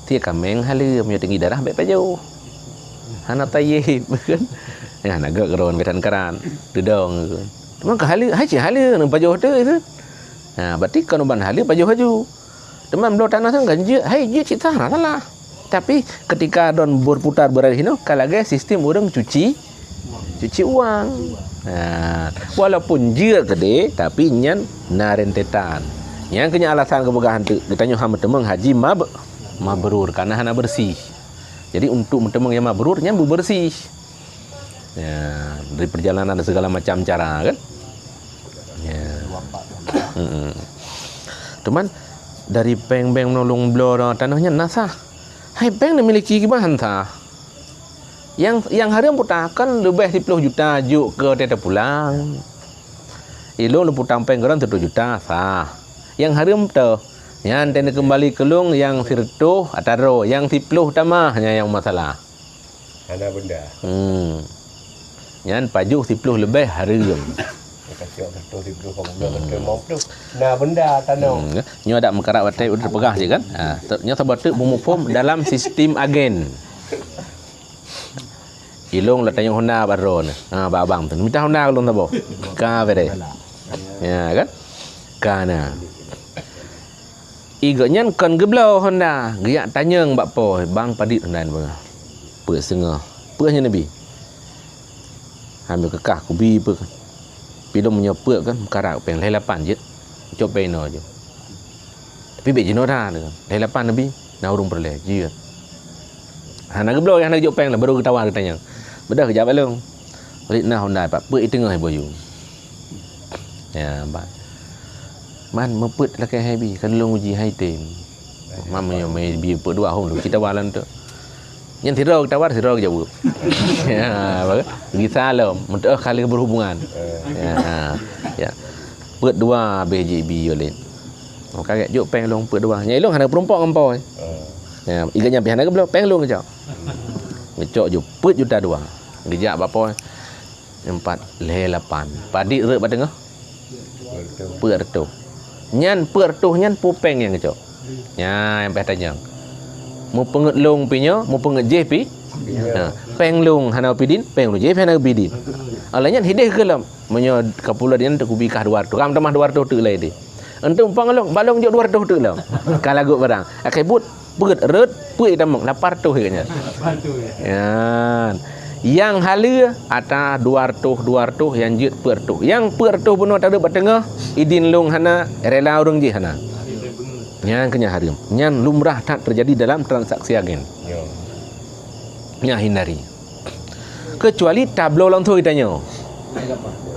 Tiep kaméng halal, meunyoe tinggi darah bék pajoh. Hana thayyib, kan? Ya, hana göt keudroe, geutan karan, teudong. Cuma ka halal, hai cit halal, neupajoh teuk itu. Ha, berarti kon uban halal pajoh laju. Teuma bloe tanoh nyan kan jeuet, hai jeuet cit sah, hana salah. Tapi ketika droen berputar beurada hinoe, ka lagée sistem ureuëng cuci, cuci uang. Ha, walaupun jeuet keudeh, tapi nyan na rentetan. Nyang keu nyan alasan geupeugah hanteuk, geutanyoe hana meuteumong haji mab-, mabrur, karena hana beureuséh. Jadi untuk meuteumong nyang mabrur, nyan beubeureuséh. Ya, dari perjalanan dan segala macam cara, kan? Ya. Mm-mm. Cuman dari péng-péng meunulung bloe tanoh nyan na sah. Hai péng neumiliki kiban han sah. Yang, yang hareuem putar kan leubeh siploh juta jok keu teupulang. Ilong lôn putar péng keudroe siploh juta sah. Yang hareuem teuh nyan teuh neukeumbali keu lôn yang sireutoh atau yang siploh tamah nyan yang masalah. Hana benda. Hmm. Nyan pajoh siploh leubeh hareuem. Kacok siploh, siploh, lima puluh. Na benda tanoh. Hmm. Nyoe adak meukarat watée udah peugah je kan? Ha, nyoe saboh teuk meumuphom dalam sistem agen. Ilong lah tanyong Honda bak droe. Ha, bak abang tu. Minta Honda lôn saboh. Ka beureh. Ya kan? Ka na. Igo nyan kon geubloe Honda, geujak tanyong bak po, "Bang, padit Honda nyoe beungoh?" "Peuet seungoh." "Peuet nyoe neubi?" "Hamil keukah kubi peuet." "Pilom nyoe peuet kan, meukarat péng lhée lapan jeuet. Cok péng inoe jeuet." "Tapi bék jinoe that," "lhée lapan neubi, na ureuëng peureulée jeuet." Hana geubloe, hana geujok péng lah, baru geutawa geutanyong. "Beudôh geujak bak lôn." Rit na Honda pat, peuet i teungoh iboh ju. Ya, ban. Man meupeuet lakée hai bi, ka lôn uji hai tem. Man meunyoe mai bi peuet dua hom lôn cit tawa lôn tu. Nyan sidroe geutawa, sidroe geujaweueb. Ya, bagus. Gisa lom, meutuah kali berhubungan. Ya, ya. Peuet dua habéh ji bi yo lé. Maka jok péng lôn peuet dua. Nyai lôn hana peurumpok ngon po. Ya, iga nyan pih hana geubloe, péng lôn geucok. Geucok ju peuet juta dua. Geujak bak po. Empat lhée lapan. Padit rot bak teungoh? Peuet reutôh. Nyan peuet reutôh nyan peue péng nyang geucok? Nyan nyang payah tanyong. Meupeungeut lôn pih nyoe, meupeungeut jéh pih. Ha, péng lôn hana pidin, péng lôn jéh pih hana pidin. Alah nyan hideh keu lom. Meunyoe ka pulo nyan teukubi kah dua reutôh. Kam tamah dua reutôh teuk lé deh. Enteuk umpang lôn, bak lôn jok dua reutôh teuk lom. Ka lagot barang. Akhé buet Peuet rot, peuet tamong, lapan reutôh nyan. Nyan. Nyang haleue ata dua reutôh, dua reutôh, nyang jeuet peuet reutôh. Nyang peuet reutôh bunoe tarot bak teungoh, idin lôn hana, rela ureuëng jih hana. Nyan keuh nyang hareuem. Nyan lumrah that teujadi dalam transaksi agen. Ya. Nyan hindari. Kecuali tabloe langsung geutanyoe.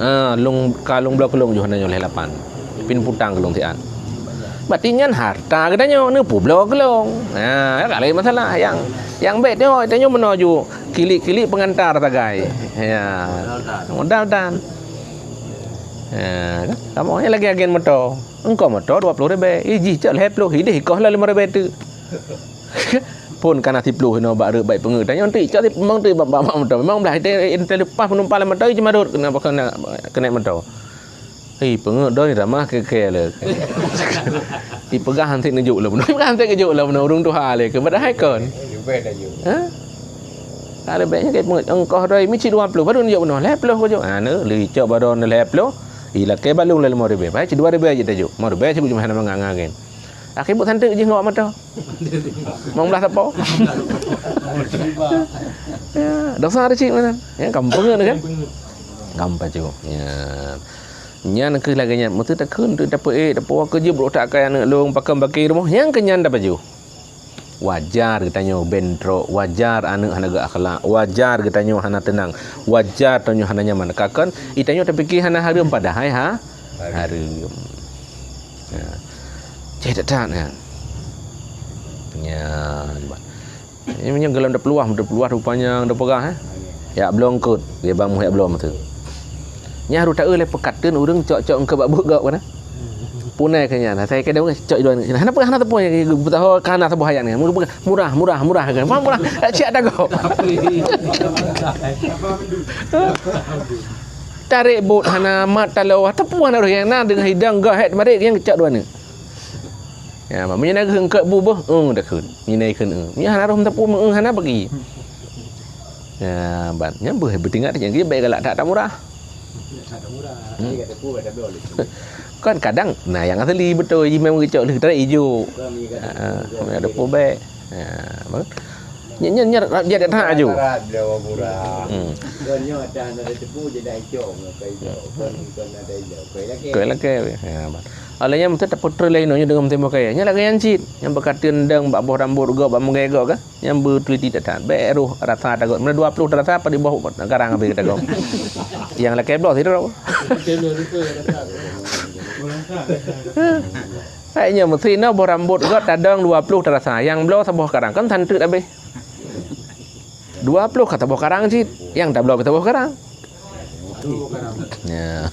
Ha, lôn ka lôn bloe keu lôn yoh hana nyoe lhèe lapan. Pih neuputang keu lôn siat. Berarti nyan harta geutanyoe, neupubloe keu lôn. Ha, ka laén masalah. Nyang, nyang bèk teuh, tanyoe meunoe ju kilik-kilik peungantar sagai. Ya. Modal tan. Ya, kan? Kamoe nyan lagèe agen moto. Engkau moto dua ploh ribèe. Ih, jih cok lhèe ploh, ideh ikoh lom limong ribèe teuk. Phôn ka na siploh inoe bak reuet bak peungeuet. Tanyoe ti cok si memang ti bak, bak, bak moto. Memang blah ite, ite leupah penumpang lam moto, ih, ceumadot keuneuk, keuneuk moto. Hei, peungeuet doi ramah keu kèe le. Ipeugah hanset neujok lom. Ipeugah hanset neujok lom, ureueng tuha le. Keu padahai kon. Leubeh tajok. Ha? Ka leubeh nyan kai peungeuet. Ongkoh doi mi cit dua ploh, baru neujok bunoe. Lhèe ploh kujok. Ha, ne, leucok baru ne lhèe ploh. Ilakèe balong lhèe limong ribèe. Bai cit dua ribèe jih tajok. Lima ribèe cit kujok hana mangat ngan. Akhé buet santeuk jih ngon moto. Mong blah sapo. Ya, dosa ada cit mana? Ya, gampang kan? Gampang juga. Ya. Nyan keuh lagèe nyan, meuseuti takheun teuh tapeuék, tapuwoe keu jeuet brok that akai aneuk lôn, pakon baki rumoh, nyang keu nyan tapajoh. Wajar geutanyoe bentrok, wajar aneuk hana geuakhlak, wajar geutanyoe hana teunang, wajar tanyoe hana nyaman. Kakon, i tanyoe tapike hana hareuem padahai ha hareuem. Ya. Ceh that-that nyan. Nyan. Ini meunyoe golom tapeuluah, tapeuluah rupanya tapeugah, eh. Yak bloe eungkôt, dia bang muh yak bloe meuteue. Nya harôh taeu lé peukateun ureueng cok-cok eungkôt bak buet gop kana. Punai keu nyan, asai keu dong cok dua. Hana peugah hana teupeu nyang beutaho ka hana saboh ayat nyan. Murah, murah, murah kan. Murah, murah. Ciak tagoe. Tarek buet hana mat taloe, teupeu hana roh nyang na deungon hidang gah hek marit nyang cok dua ni. Ya, meunyoe na geuh eungkôt bu beuh, eung takheun. Meunyoe na ikheun eung. Meunyoe hana roh meuteupeu meu eung hana bagi. Ya, ban. Nyan beuh beutingat nyang geuh bèk galak that tamurah. Kan kadang na nyang asli beutôi ji memang geucok lheueh tarék ijo. Ha, ha, ada pun bèk. Ya, baru. Nyan, nyan, nyan, dia dah tak aju. Hmm. Kau lakèe. Ya, ban. Oleh nyan meuteue tapeutrön lé inoe nyoe deungon meuteumé kaya. Nyan lagèe nyan cit. Nyan beukateun dong bak boh rambôt gop, bak meugèe gop kan. Nyan beuteulitik that-that. Bèk roh rasa tagoe. Meunyoe dua ploh terasa, padub boh garang habéh tagoe. Nyang lakèe bloe sidroe. Hai nyoe meusi inoe boh rambôt gop tadong dua ploh terasa. Nyang bloe saboh karang kan santeut habéh. Dua ploh ka saboh karang cit, nyang tabloe keu saboh karang. Ya,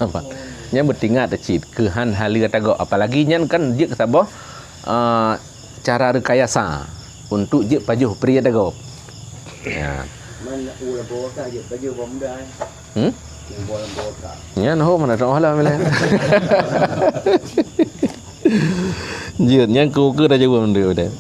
nyan beutingat cit keu han haleue tagoe, apalagi nyan kan jeuet keu saboh, eh, cara rekayasa untuk jeuet pajoh pri tagoe. Ya. Man u lampôh wakaf jeuet pajoh bak muda, eh. Hmm? U lampôh wakaf. Nyan ho mana teuh lah mileh. Jeuet, nyan keu ukeue dah jaweueb nyoe deh.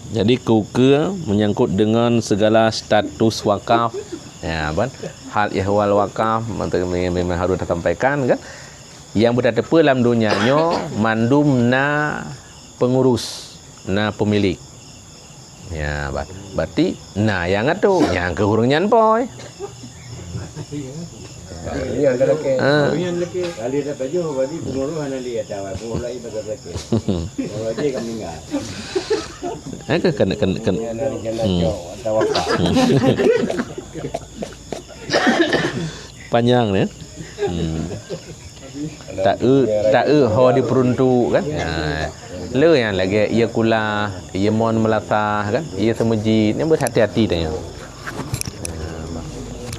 Jadi keu ukeue menyangkut dengan segala status wakaf, ya, ban? Hal ehwal wakaf, memang harus disampaikan, kan? Yang beutateupeue lam donya nyoe mandum na pengurus, na pemilik. Ya, ba-, berarti na nyang ngatur, nyang keu ureueng nyan poi. Ini ada lagi. Ah. Kali dah tujuh, berarti pengurus hana lihat dah, pengurus lain pada sakit. Pengurus aja kami ingat. Eh, ke, kena, kena, kena. Ini ada rencana hmm. Cok, atau apa? Hmm. Panjang ni. Hmm. Taeu, taeu ho dipeuruntuk kan. Ha. Le nyang lagèe ie kulah, ie mon meulasah kan, ie seumeujid, nyan beuhati-hati tanyoe.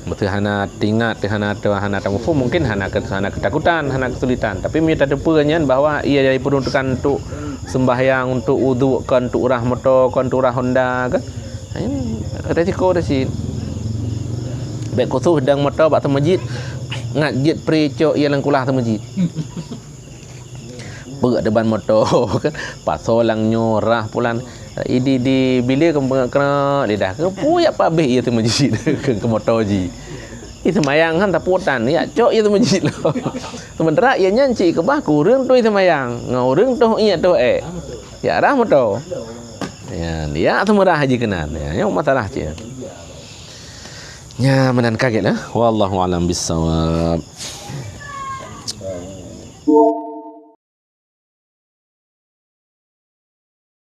Beutôi hana teuingat, hana teu, hana tamuphom, mungkin hana ke-, hana keutakutan, hana keusulitan. Tapi meunyoe tateupeue nyan bahwa ie dipeuruntukkan untuk seumbahyang, untuk udhu, kon untuk urah moto, kon untuk urah honda kan. Nyan resiko dah cit. Bèk khusos dong moto bak seumeujid, ngat jeuet pri cok ie lam kulah seumeujid. Peugah depan moto kan, pasoe lam nyoe rah pulan. Di, di bileue keu peungeuet keunoe lidah keu puyap pabeh ie seumeujid keu, keu moto jih. Ie seumayang kan taputan, ya cok ie seumeujid lom. Sementara ie nyan cit keubah keu ureueng tui seumayang, ngon ureueng toh ié toh ék. Ya rah moto. Ya, dia seumeurah jih keunan. Ya, nyoe masalah cit. Nya meunan kagèt eh. Wallahu a'lam bissawab.